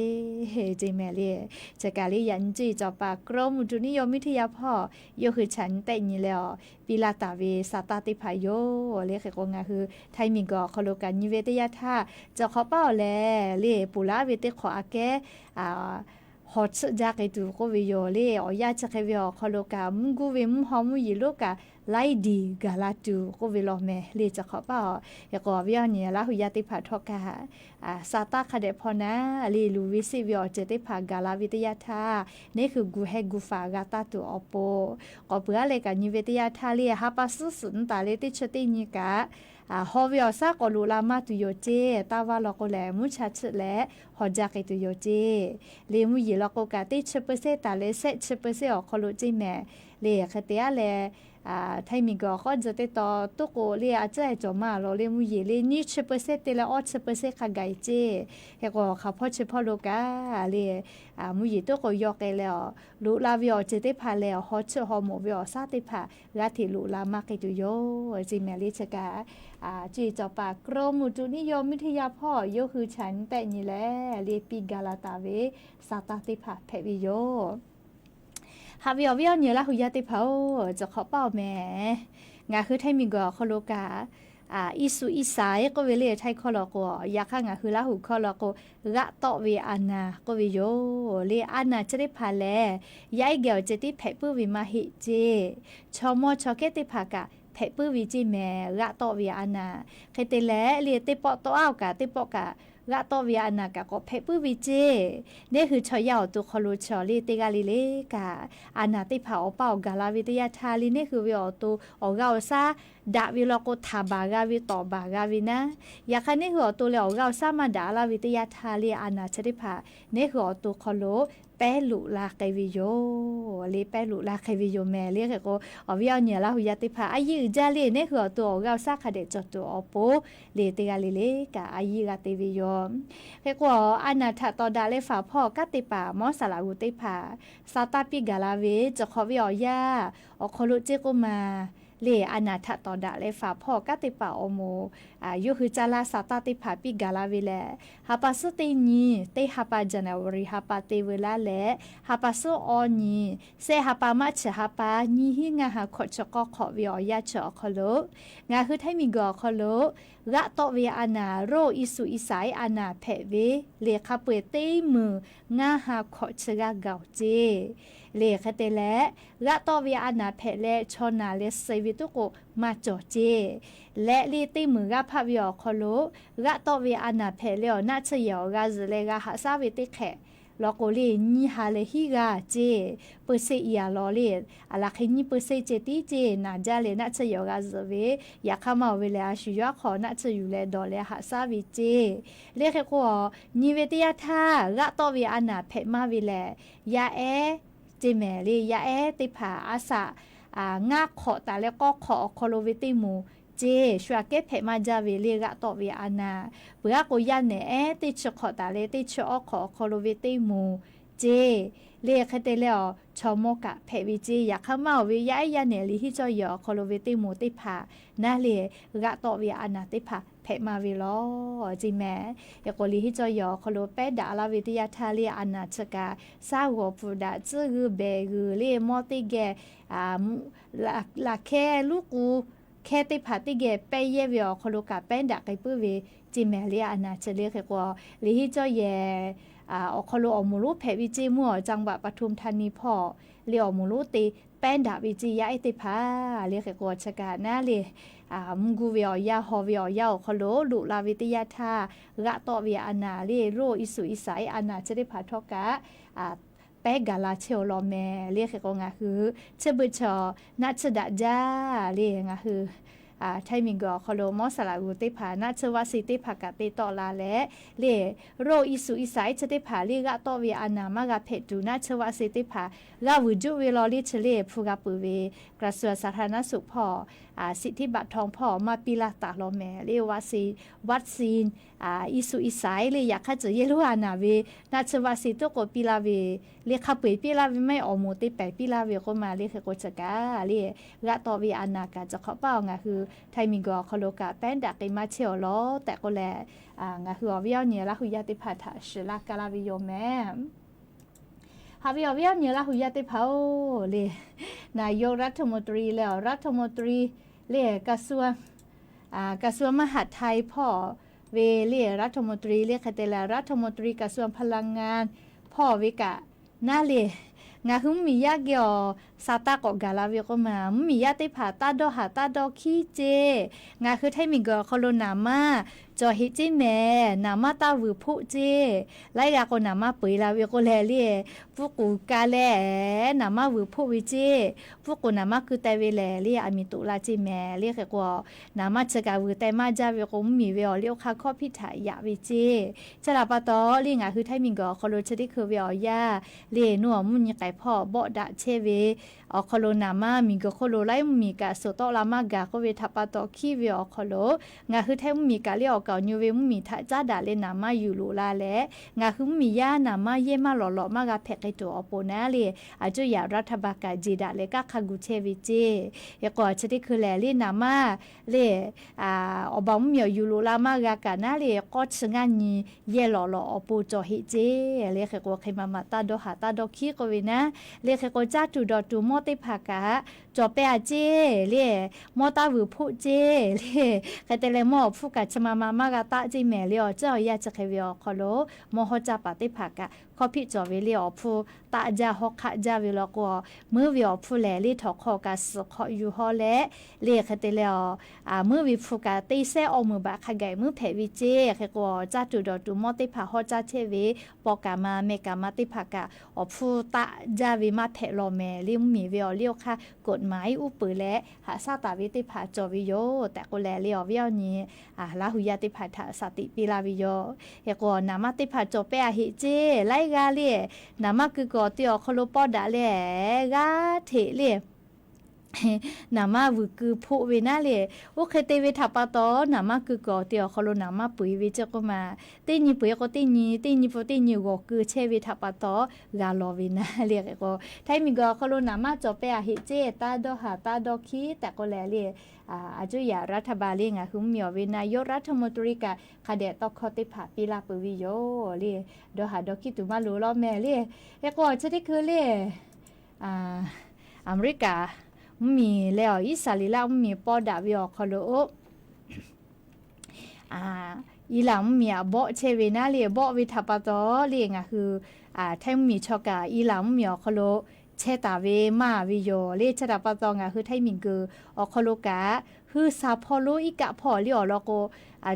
ce mehˍ le. Chi kaꞈ le yaꞈ nyi cuˇ yiˍ cawˬ paˍ กรมอุตุนิยมวิทยา hpawˇ yawˇ hui chaꞈ nyi tehˆ nyi leh awˬ piˇ laˇ taˍ ve sa taˇ teˇ hpaˍ yoˬ le. Hk'e k'o ngaˬ hui Htaiˇ miˬguiˬ awˬ hk'aw lo kaꞈ nyi ve teˇ yanˇ htaˇ, cawˬ hk'awꞈ paˆ awˬ lehˬ le, ponˬ laˇ ve teˇ hk'awꞈ aꞈ kehˉ hawˬ tsuhˆ jaˇ k'ai tuˬ k'oˆ ve yoˬ le. Awˬ yanˇ chi hk'e ve awˬ hk'aw lo kaꞈ mvuhˇ guˇ ve mvuhˇ haw mvuhˇ yeˬ lonˉ kaꞈ laiˉ diˍ gaˬ la tuˬ k'oˆ ve law mehˍ le. Cawˬ hk'awꞈ paˆ awˬ, hk'e k'o awˬ viˉ awˬ nyi Laˇ hu yaˇ teˇ hpaˍ htawˇ kaꞈ, sa taˇ hk'a dehꞈ hpaw naˉ le, luˬ ve seˆ ve awˬ ceuˬ teˇ hpaˍ gaˬ la ve teˇ yanˇ htaˇ, neˇ hui gu heh gu faˍ g'a taˇ tuˬ awˬ pon, k'awꞈ peuˬ aˉ leh kaꞈ nyi ve teˇ yanˇ htaˇ le, ha pa suhˉ suhˍ nyi taˍ le teˇ chi teˇ nyi kaꞈ, haw ve awˬ shaˉ k'awꞈ loꞈ la maˇ tuˬ yoˬ ceˇ. Taˇ vaˇ law k'o lehˬ, mvuhˇ cha chiˆ leh haw jaˇ k'ai tuˬ yoˬ ceˇ. Le mvuhˇ yeˬ law k'o kaꞈ, teˇ chi เปอร์เซ็นต์ taˍ leh shehˆ chi เปอร์เซ็นต์ awˬ hk'aw lo ceˇ mehˍ le. Hk'e te aˉ leh, Htaiˇ miˬguiˬ awˬ hk'awˇ tcuh teˇ taw toˉ k'o le, a ciˉ a cawˬ maˇ lawˬ le, mvuhˇ yeˬ le nyiˇ chi เปอร์เซ็นต์ te leh awˇ chi เปอร์เซ็นต์ hk'a gaˬ e ceˇ. Hk'e k'o hk'aˬ hpawˇ chi hpawˇ lo kaꞈ le, mvuhˇ yeˬ toˉ k'o yaw k'ai leh awˬ loꞈ la ve awˬ ceuˬ teˇ hpaˍ lehˬ, awˬ haw chiˆ haw moˍ ve awˬ shaˉ teˇ hpaˍ g'aˇ hteꞈ loꞈ la maˇ k'ai tuˬ yoˬ ceˇ mehˍ le. Chi kaꞈ cuˇ yiˍ cawˬ paˍ กรมอุตุนิยมวิทยา hpawˇ yawˇ hui chaꞈ nyi tehˆ nyi leh le, piˇ gaˬ la taˍ ve sa taˇ teˇ hpaˍ hpehꞈ ve yoˬ. Haꞈ ve awˬ viˉ awˬ nyi Laˇ hu yaˇ teˇ hpaˍ-oˬ, cawˬ hk'awꞈ paˆ awˬ mehˍ. Ngaˬ hui Htaiˇ miˬguiˬ awˬ hk'aw lo kaꞈ, iˉ suˍ iˉ saˍ k'oˆ ve le, Htaiˇ hkawˇ law k'o, yaꞈ hk'aˇ ngaˬ hui Laˇ hu hkawˇ law k'o, g'aˆ tawˆ ve a naˍ k'oˆ ve yoˬ le. A naˍ chi teˇ hpaˍ lehˬ, yaˇ ehˉ geh awˬ ceh tiˉ hpehꞈ puiˉ ve maˇ heˆ ceˇ. Chaw mawˇ chaw kehˉ teˇ hpaˍ kaꞈ hpehꞈ puiˉ ve ceˇ mehˍ, g'aˆ tawˆ ve a naˍ. Hk'e te leh le, teˇ pawˆ tawˆ aˉ awˬ kaꞈ teˇ pawˆ kaꞈ g'aˆ tawˆ ve a naˍ kaꞈ k'awꞈ hpehꞈ puiˉ ve ceˇ. Neˇ hui chaw yaˇ awˬ to hk'aw lo chi awˬ le teˇ g'aˇ le le kaꞈ, a naˍ teˇ hpaˍ awˬ paˇ awˬ gaˬ la ve teˇ yanˇ htaˇ le, neˇ hui ve awˬ to awˬ g'aˇ awˬ shaˉ daꞈ ve law k'o, htaˍ baˬ g'a ve tawˍ baˬ g'a ve naˉ, yaꞈ hk'aˇ neˇ hui awˬ to leh awˬ g'aˇ awˬ shaˉ maˇ daꞈ laˇ ve teˇ yanˇ htaˇ le, a naˍ chi teˇ hpaˍ neˇ hui awˬ to hk'aw lo pehˉ loꞈ la k'ai ve yoˬ le, pehˉ loꞈ la k'ai ve yoˬ mehˍ le. Hk'e k'o, awˬ viˉ awˬ nyi Laˇ hu yaˇ teˇ hpaˍ, a yiˇ uiˍ jaˇ le, neˇ hui awˬ to awˬ g'aˇ awˬ shaˉ hk'a dehꞈ cawˬ tuˬ awˬ pon le, teˇ g'aˇ le le kaꞈ a yiˇ g'a te ve yoˬ. Hk'e k'o, a naˍ htaꞈ tawˍ daꞈ leh faˍ hpawˇ kanˉ te paˍ mawˇ saˍ laꞈ g'uˬ teˇ hpaˍ sa taˇ piˇ gaˬ la ve, cawˬ hk'awꞈ ve awˬ yanˇ awˬ hk'aw lo ceˇ k'oˆ ma le, a naˍ htaꞈ tawˍ daꞈ leh faˍ hpawˇ kanˉ te paˍ awˬ moˍ yawˇ hui caˇ laˇ sa taˇ teˇ hpaˍ piˇ gaˬ la ve lehˬ, ha pa suhˉ teˇ nyi teˇ ha pa January ha pa te veu laˇ leh, ha pa suhˉ awˇ nyi shehˆ ha pa March ha pa nyiˇ hinˉ ngaˇ ha hkawꞈ chi k'awˇ hk'awꞈ ve awˬ yanˇ chi awˬ hk'aw lo, ngaˬ hui Htaiˇ miˬguiˬ awˬ hk'aw lo g'aˆ tawˆ ve a naˍ, โรค iˉ suˍ iˉ saˍ iˉ a naˍ hpehꞈ ve le, hk'a peu-eˬ teˇ meunˍ ngaˇ ha hkawꞈ chi g'aˇ gaˬ-oˬ ceˇ le. Hk'e te leh, g'aˆ tawˆ ve a naˍ hpehꞈ leh chaw naˬ leh suh ve toˉ k'o maˇ cawˬ ceˇ. Leh le teˇ meunˍ g'aˇ hpaˆ ve awˬ hk'aw lo g'aˆ tawˆ ve a naˍ hpehꞈ leh awˬ naˆ tsuhˇ yehˬ awˬ g'a zuhꞈ leh g'a haꞈ shaˉ ve teˇ hk'ehꞈ law k'o le, nyiˇ ha leh hiˉ g'aˇ ceˇ. เปอร์เซ็นต์ i a law le, a laˬ hk'e nyiˇ เปอร์เซ็นต์ ceh tiˉ ceˇ, naˬ jaˇ leh naˆ tsuhˇ yehˬ awˬ g'a zuhꞈ ve, yaꞈ hk'aˇ maˇ oˬ ve lehˬ, a shu yawˇ aˉ hk'aw naˆ tsuhˇ yuˬ leh dawˬ leh haꞈ shaˉ ve ceˇ. Le hk'e k'o, nyi ve teˇ yanˇ htaˇ g'aˆ tawˆ ve a naˍ hpehꞈ maˇ ve lehˬ, yaˇ ehˉ ceˇ mehˍ le, yaˇ ehˉ teˇ hpaˍ a shaꞈ ngaˇ hk'awꞈ taˍ leh k'awˇ hk'awꞈ awˬ hk'aw lo ve teˇ moˍ ceˇ, shu aꞈ kehˉ hpehꞈ maˇ jaˇ ve le g'aˆ tawˆ ve a naˍ. Peuˬ aˉ k'o, yaˇ nehˬ ehˉ teˇ chi hk'awꞈ taˍ leh teˇ chi awˇ hk'awꞈ awˬ hk'aw lo ve teˇ moˍ ceˇ. Le hk'e te leh awˬ chaw mawˇ kaꞈ hpehꞈ ve ceˇ, yaꞈ hk'aˇ maˇ oˬ ve yaˇ ehˉ yaˇ nehˬ liꞈ henˇ cawˇ yehˬ awˬ hk'aw lo ve teˇ moˍ teˇ hpaˍ naˉ le, g'aˆ tawˆ ve a naˍ teˇ hpaˍ hpehꞈ maˇ ve law ceˇ mehˍ. Hk'e k'o, liꞈ henˇ cawˇ yehˬ awˬ hk'aw lo pehˉ daꞈ laˇ ve teˇ yanˇ htaˇ le, a naˍ chi kaꞈ shaˉ g'awˬ pfuhˍ daꞈ tcuhˉ g'uiˇ behˬ g'uiˬ le, mawˇ teˇ geh laꞈ hkehˇ luˉ k'u hkehˇ teˇ hpaˍ teˇ geh pehˇ yehˇ ve awˬ hk'aw lo kaꞈ pehˉ daꞈ k'ai puiˉ ve ceˇ mehˍ le. A naˍ chi le hk'e k'o, liꞈ henˇ cawˇ yehˬ awˬ hk'aw lo awˬ moˍ lonˉ hpehꞈ ve ceˇ, mvuhˇ awˬ จังหวัดปทุมธานี hpawˇ le awˬ moˍ lonˉ te pehˉ daꞈ ve ceˇ, yaˇ ehˉ teˇ hpaˍ le hk'e k'o, chi kaꞈ naˉ le, mvuhˇ guˇ ve awˬ yanˇ haw ve awˬ yanˇ awˬ hk'aw lo loꞈ la ve teˇ yanˇ htaˇ, g'aˆ tawˆ ve a naˍ le, โรค iˉ suˍ iˉ saˍ iˉ a naˍ chi teˇ hpaˍ htawˇ kaꞈ pehˉ gaˬ la chehˇ-oˬ law mehˍ le. Hk'e k'o, ngaˬ hui chi beuꞈ chaw naˆ tsuhˇ daꞈ jaˇ le. Ngaˬ hui Htaiˇ miˬguiˬ awˬ hk'aw lo mawˇ saˍ laꞈ g'uˬ teˇ hpaˍ naˆ tsuhˇ vaˆ se teˇ hpaˍ kaꞈ te tawˆ la leh le, โรค iˉ suˍ iˉ saˍ iˉ chi teˇ hpaˍ le g'aˆ tawˆ ve a naˍ maˇ g'a hpehꞈ tuˬ naˆ tsuhˇ vaˆ se teˇ hpaˍ g'a vuiˬ juˆ ve law le, chi le hpu g'a peuˬ ve กระทรวงสาธารณสุข hpawˇ สิทธิบัตรทอง hpawˇ maˇ piˇ laˇ taˍ law mehˍ le. Vaˆ se, vaˆ se iˉ suˍ iˉ saˍ iˉ le, yaꞈ hk'aˇ ceuˬ yehˇ lonˉ a naˍ ve naˆ tsuhˇ vaˆ se toˉ k'o piˇ laˇ ve le, hk'a peu-eˬ piˇ laˇ ve maˇ heˆ, awˬ moˍ te pehˍ piˇ laˇ ve k'oˆ ma le. Hk'e k'o, chi kaꞈ le g'aˆ tawˆ ve a naˍ kaꞈ cawˬ hk'awꞈ paˇ awˬ ngaˬ hui Htaiˇ miˬguiˬ awˬ hk'aw lo kaꞈ pehˉ daꞈ k'ai maˇ chehˇ-oˬ law tehꞈ k'oˆ leh, Ngaˬ hui awˬ viˉ awˬ nyi Laˇ hu yaˇ teˇ hpaˍ htaꞈ shiˍ laˇ kaˇ laˇ ve yoˬ mehˍ. Haꞈ ve awˬ viˉ awˬ nyi Laˇ hu yaˇ teˇ hpaˍ-oˬ le, นายกรัฐมนตรี leh awˬ รัฐมนตรี le กระทรวง กระทรวงมหาดไทย hpawˇ ve le รัฐมนตรี le hk'e te leh รัฐมนตรี กระทรวงพลังงาน hpawˇ ve kaꞈ naˉ le, ngaˬ hui mvuhˇmiˬ yaˇ geh awˬ sa taˇ k'awꞈ gaˬ la ve k'oˆ ma, mvuhˇmiˬ yaˇ teˇ hpaˍ taˇ dawˇ haˍ taˇ dawˇ hkiˉ ceˇ. Ngaˬ hui Htaiˇ miˬguiˬ awˬ hk'aw lo naˍ manˇ cawˬ heꞈ ceˇ mehˍ. Naˍ manˇ taˇ vuiˬ hpoˆ ceˇ. Laiˉ g'aˇ k'o naˍ manˇ peu eˬ la ve k'o leh le, pfuhˇ k'oˍ ka leh naˍ manˇ vuiˬ hpoˆ ve ceˇ. Pfuhˇ k'oˍ naˍ manˇ keu teh ve lehˬ le, aˬ miˍ toꞈ la ceˇ mehˍ le. Hk'e k'o, naˍ manˇ chi kaꞈ vuiˬ teh maˇ jaˇ ve k'o, mvuhˇmiˬ ve awˬ liˇ awˬ hk'aˇ hkawˇ hpiˇ htaꞈ yaꞈ ve ceˇ. Chi htaꞈ pa taw le, ngaˬ hui Htaiˇ miˬguiˬ awˬ hk'aw lo chi teˇ hkui ve awˬ yanˇ le, nuˇ awˬ mvuhˇ nyi k'ai hpawˇ bawˆ daꞈ chehˇ ve awˬ hk'aw lo naˍ manˇ miˬguiˬ hk'oˆ lo laiˉ mvuhˇmiˬ kaꞈ suhˍ tawˆ la maˇ gaˬ k'oˆ ve htaꞈ pa taw hkiˉ ve awˬ hk'aw lo, ngaˬ hui Htaiˇ mvuhˇmiˬ kaꞈ le awˬ kaˍ awˬ nyi ve mvuhˇmiˬ htaꞈ caˉ daꞈ leh naˍ manˇ yuˬ loꞈ la leh, ngaˬ hui mvuhˇmiˬ yaˇ naˍ manˇ yehˇ maˇ lawˬ lawꞈ maˇ g'a hpehꞈ k'ai tuˬ awˬ pon naˉ le, อาจจะอยากรัฐบาล kaꞈ jeˬ daꞈ leh kanˉ hk'a gu chehˇ ve ceˇ. Hk'e k'o, chi teˇ hkui lehˬ le naˍ manˇ le, awˬ baˬ mvuhˇmiˬ awˬ yuˬ loꞈ la maˇ g'a kaꞈ naˉ le, k'awˇ chi ngaˇ nyi yehˇ lawˬ lawꞈ awˬ pon cawˬ heꞈ ceˇ le. Hk'e k'o, hk'e ma ma taˇ dawˇ haˍ taˇ dawˇ hkiˉ k'oˆ ve naˉ le. Hk'e k'o, caˇ tuˬ dawˬ tuˬ mawˇ teˇ hpaˍ kaꞈ cawˬ pehˇ a ceˇ le, mawˇ taˇ vuiˬ hpoˆ ceˇ le. Hk'e te leh mawˇ awˬ hpfuhˇ kaꞈ chi ma ma maˇ g'a taˆ ceˇ mehˍ le. Awˬ ceuˬ awˬ yanˇ chi hk'e ve awˬ hk'aw lo mawˇ hawˉ caˇ paˍ teˇ hpaˍ kaꞈ hkawˇ hpiˆ cawˬ ve le, awˬ hpfuhˇ taˆ jaˇ hawˉ hk'aˆ jaˇ ve law k'o, meuˉ ve awˬ hpfuhˇ lehˬ le htawnˍ hk'aw kaꞈ suhˍ hk'awꞈ yuˬ haw leh le. Hk'e te leh, meuˉ ve hpu kaꞈ teˇ sehˉ awˇ meuˍ baꞈ hk'a gaˬ meuˉ hpehꞈ ve ceˇ. Hk'e k'o, caˇ tuˬ dawˬ tuˬ mawˇ teˇ hpaˍ hawˉ caˇ chehˇ ve paw kaꞈ ma meh kaꞈ ma teˇ hpaˍ kaꞈ awˬ hpfuhˇ taˆ jaˇ ve maˇ hpehꞈ law mehˍ le. Mvuhˇmiˬ ve awˬ liˇ awˬ hk'aˇ กฎหมาย uˉ peunˍ leh haꞈ shaˉ taˍ ve teˇ hpaˍ cawˬ ve yoˬ tehꞈ k'oˆ leh le, awˬ viˉ awˬ nyi Laˇ hu yaˇ teˇ hpaˍ htaꞈ shaˍ tiꞈ piˇ laˇ ve yoˬ. Hk'e k'o, naˍ manˇ teˇ hpaˍ cawˬ pehˇ a heꞈ ceˇ. Laiˉ g'aˇ le, naˍ manˇ keu kuiˬ awˬ te awˬ hk'aw lo pawˇ daꞈ leh g'aˇ hteꞈ le naˍ manˇ vuiˬ keu hpoˆ ve naˉ le. Oˇ hk'e te ve htaꞈ pa taw, naˍ manˇ keu kuiˬ awˬ te awˬ hk'aw lo naˍ manˇ peu eˬ ve ceˇ k'oˆ ma, teˇ nyi peu eˬ k'o teˇ nyi, teˇ nyi pun teˇ nyi g'awˬ keu chehˇ ve htaꞈ pa taw g'a lawˬ ve naˉ le. Hk'e k'o, Htaiˇ miˬguiˬ awˬ hk'aw lo naˍ manˇ cawˬ pehˇ a heꞈ ceˇ, taˇ dawˇ haˍ taˇ dawˇ hkiˉ tehꞈ k'oˆ leh le, อาจจะอยากรัฐบาล le ngaˬ hui mvuhˇmiˬ awˬ ve นายกรัฐมนตรี kaꞈ hk'a dehꞈ tawˇ hkawˇ teˇ hpaˍ piˇ laˇ peuˬ ve yoˬ le. Dawˇ haˍ dawˇ hkiˉ tuˬ maˇ loˍ law mehˍ le. Hk'e k'o, chi teˇ hkui le Aˍmeˍriˆkaˍ mvuhˇmiˬ leh awˬ Iˉsaˍreˍlaˆ mvuhˇmiˬ pawˇ daꞈ ve awˬ hk'aw lo Iˉlanˍ mvuhˇmiˬ aꞈ bawˆ chehˇ ve naˉ le. Bawˆ ve htaꞈ pa taw le, ngaˬ hui Htaiˇ mvuhˇmiˬ chaw kaꞈ Iˉlanˍ mvuhˇmiˬ awˬ hk'aw lo chehˇ taˍ ve maˇ ve yoˬ le. Chi htaꞈ pa taw, ngaˬ hui Htaiˇ miˬguiˬ awˬ hk'aw lo kaꞈ huiˉ sa hpawˇ lonˉ iˉ kaˆ hpawˇ le awˬ lawn k'o,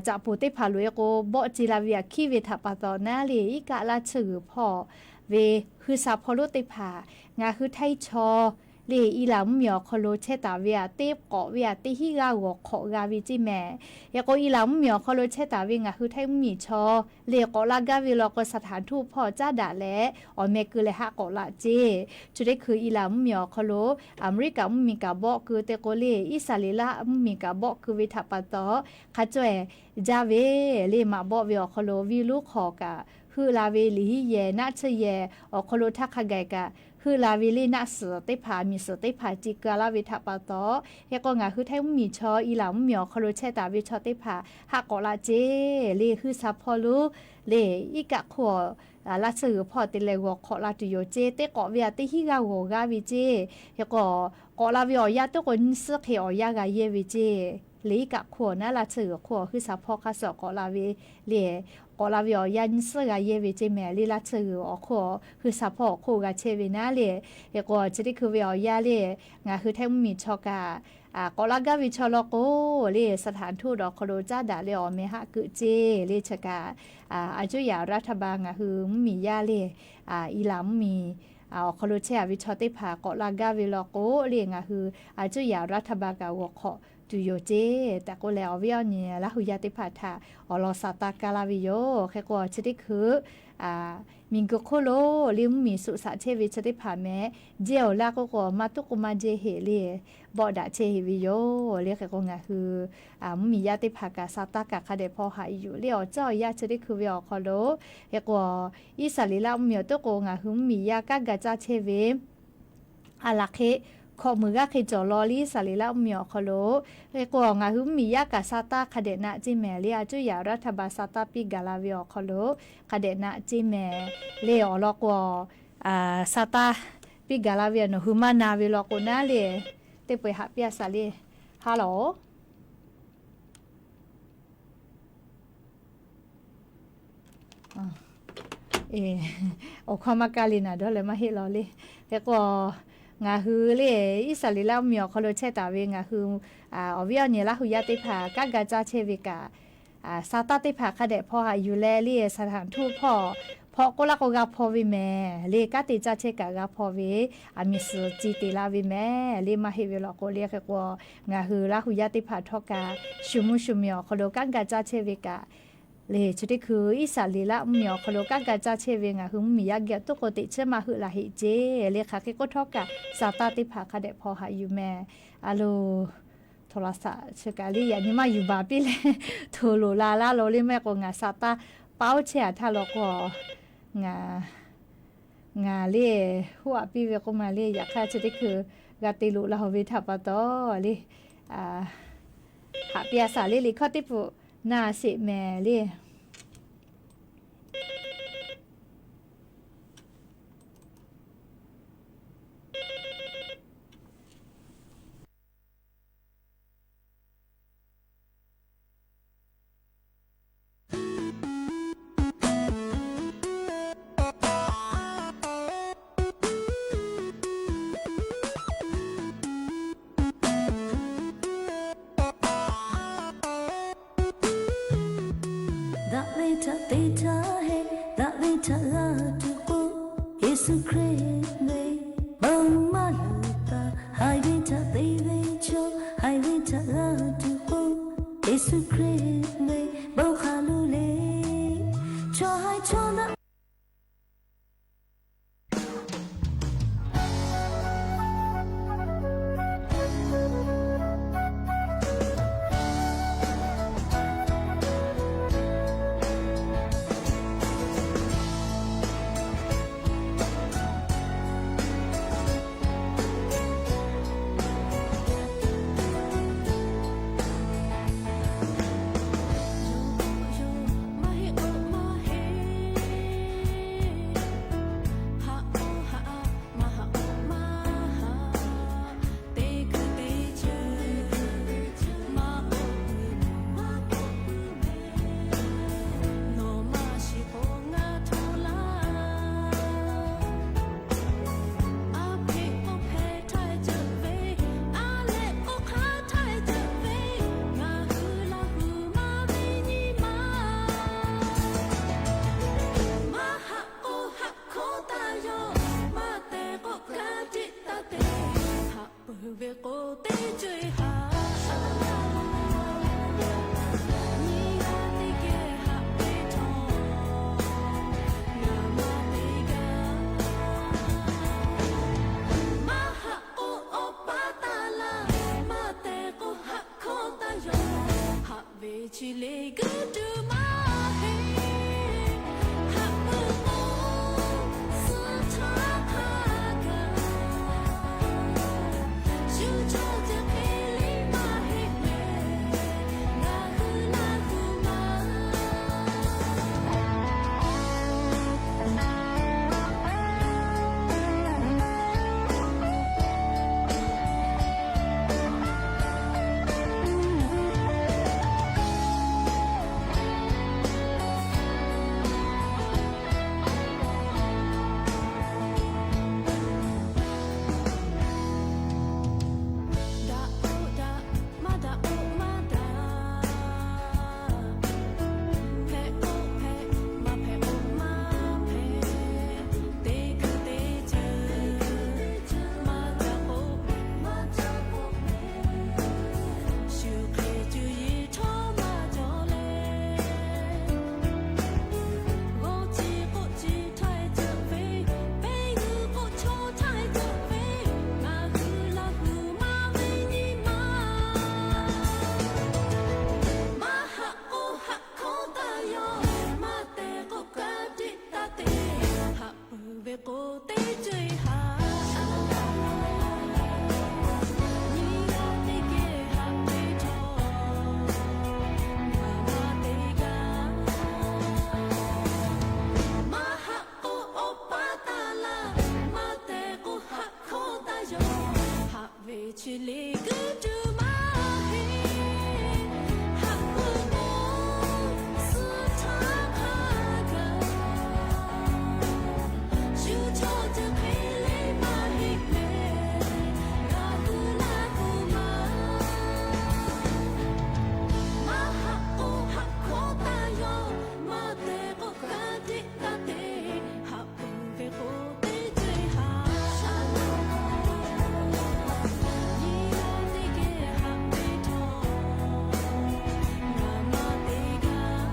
caꞈ poˍ teˇ hpaˍ loꞈ e k'o, bawˆ ce la ve aꞈ hkiˉ ve htaꞈ pa taw naˉ le, iˉ kaˆ laˇ tsuhˇ g'uiˬ hpawˇ ve huiˉ sa hpawˇ lonˉ teˇ hpaˍ ngaˬ hui Htaiˇ chaw le Iˉlanˍ mvuhˇmiˬ awˬ hk'aw lo chehˇ taˍ ve aꞈ teˇ k'awꞈ ve aꞈ teˇ hinˉ g'aˇ g'awˬ hk'awꞈ g'a ve ceˇ mehˍ. Hk'e k'o, Iˉlanˍ mvuhˇmiˬ awˬ hk'aw lo chehˇ taˍ ve ngaˬ hui Htaiˇ mvuhˇmiˬ chaw le k'awꞈ la gaˇ ve law k'o, สถานทูต hpawˇ caˉ daꞈ leh awˬ meh keu leh haˆ k'awꞈ laꞈ ceˇ. Chi teˇ hkui Iˉlanˍ mvuhˇmiˬ awˬ hk'aw lo Aˍmeˍriˆkaˍ mvuhˇmiˬ kaꞈ bawˆ keu te k'o le, Iˉsaˍreˍlaˆ mvuhˇmiˬ kaꞈ bawˆ keu ve htaꞈ pa taw, hk'a caweh jaˇ ve le maꞈ bawˆ ve awˬ hk'aw lo viˇ luˉ hk'awꞈ kaꞈ heuˆ la ve, liꞈ hiˉ yehˬ naˆ tsuhˇ yehˬ awˬ hk'aw lo htaˇ hk'a gaˬ kaꞈ heuˆ la ve le, naˆ suhˍ teˇ hpaˍ miˬ suhˍ teˇ hpaˍ ce keu laˇ ve htaꞈ pa taw, hk'e k'o ngaˬ hui Htaiˇ mvuhˇmiˬ chaw Iˉlanˍ mvuhˇmiˬ awˬ hk'aw lo chehˇ taˍ ve chaw teˇ hpaˍ haˆ k'awꞈ laꞈ ceˇ le. Huiˉ sa hpawˇ lonˉ le iˉ kaˆ hk'oˆ laˇ tsuhˇ g'uiˬ hpawˇ te leh g'awˬ hk'awꞈ la tuˬ yoˬ ceˇ. Teˇ k'awꞈ ve aꞈ teˇ hinˉ g'aˇ g'awˬ g'aˇ ve ceˇ. Hk'e k'o, k'awꞈ la ve awˬ yanˇ teˇ k'o nyiˇ suhˉ hk'e awˬ yanˇ g'a yehˇ ve ceˇ. Le iˉ kaˆ hk'oˆ naˉ laˇ tsuhˇ g'uiˬ hk'oˆ huiˉ sa hpawˇ hk'aˇ suh k'awꞈ la ve le, k'awꞈ la ve awˬ yanˇ nyiˇ suhˉ g'a yehˇ ve ceˇ mehˍ le. Laˇ tsuhˇ g'uiˬ awˬ hk'oˆ huiˉ sa hpawˇ awˬ hk'oˆ g'a chehˇ ve naˉ le. Hk'e k'o, chi teˇ hkui ve awˬ yanˇ le ngaˬ hui Htaiˇ mvuhˇmiˬ chaw kaꞈ k'awꞈ la gaˇ ve chaw law k'o le, สถานทูต awˬ hk'aw lo caˉ daꞈ leh awˬ meh haˆ keu ceˇ le. Chi kaꞈ อาจจะอยากรัฐบาล ngaˬ hui mvuhˇmiˬ yaˇ le Iˉlanˍ mvuhˇmiˬ awˬ hk'aw lo chehˇ a ve chaw teˇ hpaˍ k'awꞈ la gaˇ ve law k'o le, ngaˬ hui อาจจะอยากรัฐบาล kaꞈ g'awˬ hk'awꞈ tuˬ yoˬ ceˇ tehꞈ k'oˆ leh, awˬ viˉ awˬ nyi Laˇ hu yaˇ teˇ hpaˍ htaꞈ awˬ lawn sa taˇ kaˇ laˇ ve yoˬ. Hk'e k'o, chi teˇ hkui miˬguiˬ hk'oˆ lo le mvuhˇmiˬ suhˍ shaꞈ chehˇ ve chi teˇ hpaˍ meh jehˇ awˬ laˇ k'oˆ k'o, maˇ tuˉ k'oˆ maˇ jehˇ heˆ le, bawˆ daꞈ chehˇ heˆ ve yoˬ le. Hk'e k'o, ngaˬ hui mvuhˇmiˬ yaˇ teˇ hpaˍ kaꞈ sa taˇ kaꞈ hk'a dehꞈ hpaw haꞈ yuˬ le. Awˬ ceuˬ awˬ yanˇ chi teˇ hkui ve awˬ hk'aw lo hk'e k'o, Iˉsaˍreˍlaˆ mvuhˇmiˬ awˬ teˇ k'o ngaˬ hui mvuhˇmiˬ yaˇ kanˉ ga caˇ chehˇ ve a laˬ hk'e hkawꞈ muiˬ g'aˇ hk'e cawˬ law le, Iˉsaˍreˍlaˆ mvuhˇmiˬ awˬ hk'aw lo. Hk'e k'o, ngaˬ hui mvuhˇmiˬ yaˇ kaꞈ sa taˇ hk'a dehꞈ naˆ ceˇ mehˍ le, a cuˇ yaꞈ raˇ htaˇ ba sa taˇ piˇ gaˬ la ve awˬ hk'aw lo hk'a dehꞈ naˆ ceˇ mehˍ le. Awˬ lawn k'o, sa taˇ piˇ gaˬ la ve nawˬ hui maˇ na ve law k'o naˉ le, teˇ peu eˬ haꞈ piˇ a shaˍ le. Haˉ law. Awˬ hkawˇ maˇ kaˇ le naˍ dawˇ leh maˇ heˆ law le. Hk'e k'o, ngaˬ hui le Iˉsaˍreˍlaˆ mvuhˇmiˬ awˬ hk'aw lo chehˇ taˍ ve ngaˬ hui awˬ viˉ awˬ nyi Laˇ hu yaˇ teˇ hpaˍ kanˉ ga caˇ chehˇ ve kaꞈ, sa taˇ teˇ hpaˍ hk'a dehꞈ hpaw haꞈ yuˬ leh le, Saˍtanˍ htaꞈ htuˇ hpawˇ hpawˇ k'oˆ laˇ k'o g'a hpaw ve mehˍ le. Kanˉ te caˇ chehˇ kaꞈ g'a hpaw ve, aˬ miˍ suhˍ ci te la ve mehˍ le. Maˇ heˆ ve law k'o le, hk'e k'o, ngaˬ hui Laˇ hu yaˇ teˇ hpaˍ htawˇ kaꞈ shu mvuhˇ shu miˬ awˬ hk'aw lo kanˉ ga caˇ chehˇ ve kaꞈ le, chi teˇ hkui Iˉsaˍreˍlaˆ mvuhˇmiˬ awˬ hk'aw lo kanˉ ga caˇ chehˇ ve ngaˬ hui mvuhˇmiˬ yaˇ geh awˬ tuˉ k'o teꞈ chiˉ maˇ heuˆ la heˆ ceˇ le. Hk'aˬ hk'e k'oˆ htawˇ kaꞈ, sa taˇ teˇ hpaˍ hk'a dehꞈ hpaw haꞈ yuˬ mehˍ. A lo, hto la saꞈ chi kaꞈ le, yaꞈ nyi maˇ yuˬ baˬ piˇ leh hto loꞈ la laˇ lo le. Maˇ heˆ k'o ngaˬ sa taˇ paˉ oˇ chehˇ a htaˇ law k'o, ngaˬ ngaˬ le, hoˉ aꞈ piˇ ve k'oˆ ma le. Yaꞈ hk'aˇ chi teˇ hkui g'a te loꞈ la haw ve htaꞈ pa taw le, haꞈ piˇ a shaˍ le. Liꞈ hkawˇ teˇ pfuhꞈ na sheˍ mehˍ le. Daꞈ ve htaꞈ te htaˇ heˆ, daꞈ ve htaꞈ g'a tuˬ k'o, Yeˍsuˆ Hkriꞈ ve bon maˇ luˬ taˍ. Haiˬ ve htaꞈ te ve chaw, haiˬ ve htaꞈ g'a tuˬ k'o, Yeˍsuˆ Hkriꞈ ve bon hk'a luˬ le. Chaw haiˬ chaw daꞈ Peuˬ ve k'o teˇ co-e haꞈ, nyi g'a teˇ geh haꞈ ve htawˇ, ngaˬ maˇ te gaˇ. Maˇ haꞈ k'o awˬ pa taˍ laˇ, maˇ te k'o haꞈ hkawˇ taˇ yaw. Haꞈ ve chi le g'uiˇ tuˬ maˇ heˆ. Haꞈ peuˬ k'o, suh htaˇ hk'a gaˬ, shu chaw ceh hk'e le maˇ heˆ mehˍ, ngaˬ hui Laˇ hu ma. Daꞈ k'o daꞈ, maˇ daꞈ k'o maˇ daꞈ. Hpehꞈ k'o hpehꞈ, maˇ hpehꞈ k'o maˇ hpehꞈ. Teˇ hkui teˇ ceuˬ maˇ caˇ k'o, maˇ caˇ k'o, shu hk'e cuˇ yiˍ htawˇ maˇ cawˬ leh, g'awˇ chi k'oˆ chi htaˇ ceuˬ ve, pehˇ g'uiˬ k'oˆ chaw htaˇ ceuˬ ve, ngaˬ hui Laˇ hu maˇ ve nyi ma. Maˇ haꞈ k'o haꞈ hkawˇ taˇ yaw, maˇ te k'o ka tiꞈ taˇ te. Haꞈ peuˬ ve k'o teˇ co-e haꞈ, Chi le kuˬ tuˬ maˇ heˆ, haꞈ k'o k'o, suh htaˇ hk'a gaˬ, shu chaw ceuˬ hk'e le maˇ heˆ mehˍ, ngaˬ hui Laˇ huˍ ma. Maˇ haꞈ k'o haꞈ hkawˇ taˇ yaw, maˇ te k'o ka teꞈ ka te, haꞈ k'o ve k'o teˇ ceuˬ haꞈ shaˍ, nyi la teˇ geh haꞈ ve htawˇ, ngaˬ maˇ te gaˇ.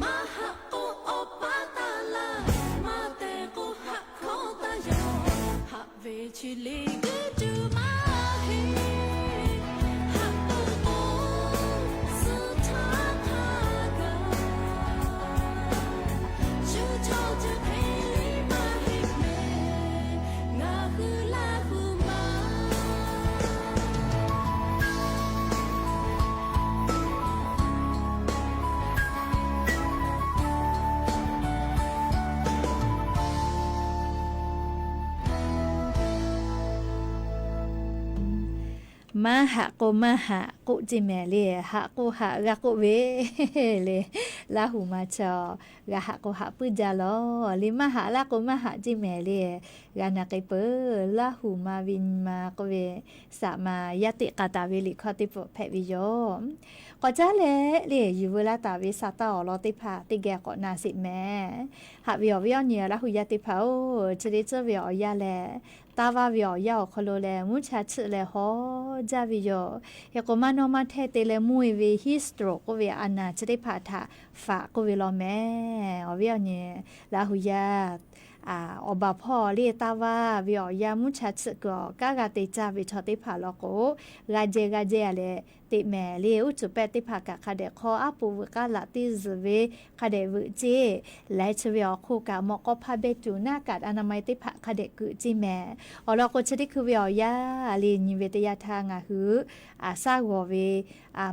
Maˇ haꞈ k'o awˬ paˉ taˇ laˇ, maˇ te k'o haꞈ hkawˇ taˇ yaw, haꞈ ve chi le kuˬ tuˬ maˇ heˆ, haꞈ k'o k'o, suh htaˇ hk'a gaˬ, shu chaw ceuˬ hk'e le maˇ heˆ mehˍ, ngaˬ hui Laˇ huˍ ma. Maˇ haꞈ k'o maˇ haꞈ k'oˆ ceˇ mehˍ le, haꞈ k'o haꞈ g'a k'oˆ ve le, Laˇ huˍ ma chaw, g'a haꞈ k'o haꞈ puiˉ jaˇ lawˬ le, maˇ haꞈ laˇ k'o maˇ haꞈ ceˇ mehˍ le, g'a na k'ai peuˬ, Laˇ huˍ ma ve nyi ma k'oˆ ve, saꞈ ma yaˇ teꞈ k'a taˍ ve liꞈ hkawˇ teˇ pawˆ hpehꞈ ve yoˬ. K'awꞈ caˉ leh le, yuˬ veu laˇ taˍ ve saˍ taˇ awˬ lawn teˇ hpaˍ teˇ geh k'awꞈ na sheˍ mehˍ. Haꞈ ve awˬ viˉ awˬ nyi Laˇ huˍ yaˇ teˇ hpaˍ-oˬ, chi teˇ ceuˬ ve awˬ yanˇ lehˬ, taˇ vaˇ ve awˬ yanˇ awˬ hk'aw lo lehˬ, mvuhˇ cha chiˆ leh haw jaˇ ve yoˬ. Hk'e k'o, maˇ nawˇ maˇ htehˇ te leh mvuhˇ e ve heat stroke k'oˆ ve a naˬ chi teˇ hpaˍ htaꞈ faꞈ k'oˆ ve law mehˍ. Awˬ viˉ awˬ nyi Laˇ huˍ yaˇ, awˬ baˬ hpawˇ le taˇ vaˇ ve awˬ yanˇ mvuhˇ cha chiˆ kuiˬ awˬ kanˉ g'a te caˇ ve chaw teˇ hpaˍ law k'o, g'a jehˇ g'a jehˇ a leh teꞈ mehˍ le. Uˉ cuˬ pehˆ teˇ hpaˍ kaꞈ hk'a dehꞈ hk'aw aˉ poꞈ veuꞈ k'aˉ laꞈ teˇ zuhˬ ve hk'a dehꞈ veuꞈ ceˇ. Laiˉ chi ve awˬ hk'oˆ kaꞈ mawꞈ k'aw hpaˇ beh tuˬ naˇ kaꞈ anaˬ ma e teˇ hpaˍ hk'a dehꞈ keuꞈ ceˇ mehˍ. Awˬ lawn k'o, chi teˇ hkui ve awˬ yanˇ le nyi ve teˇ yanˇ htaˇ ngaˬ hui a shaˉ g'awˬ ve,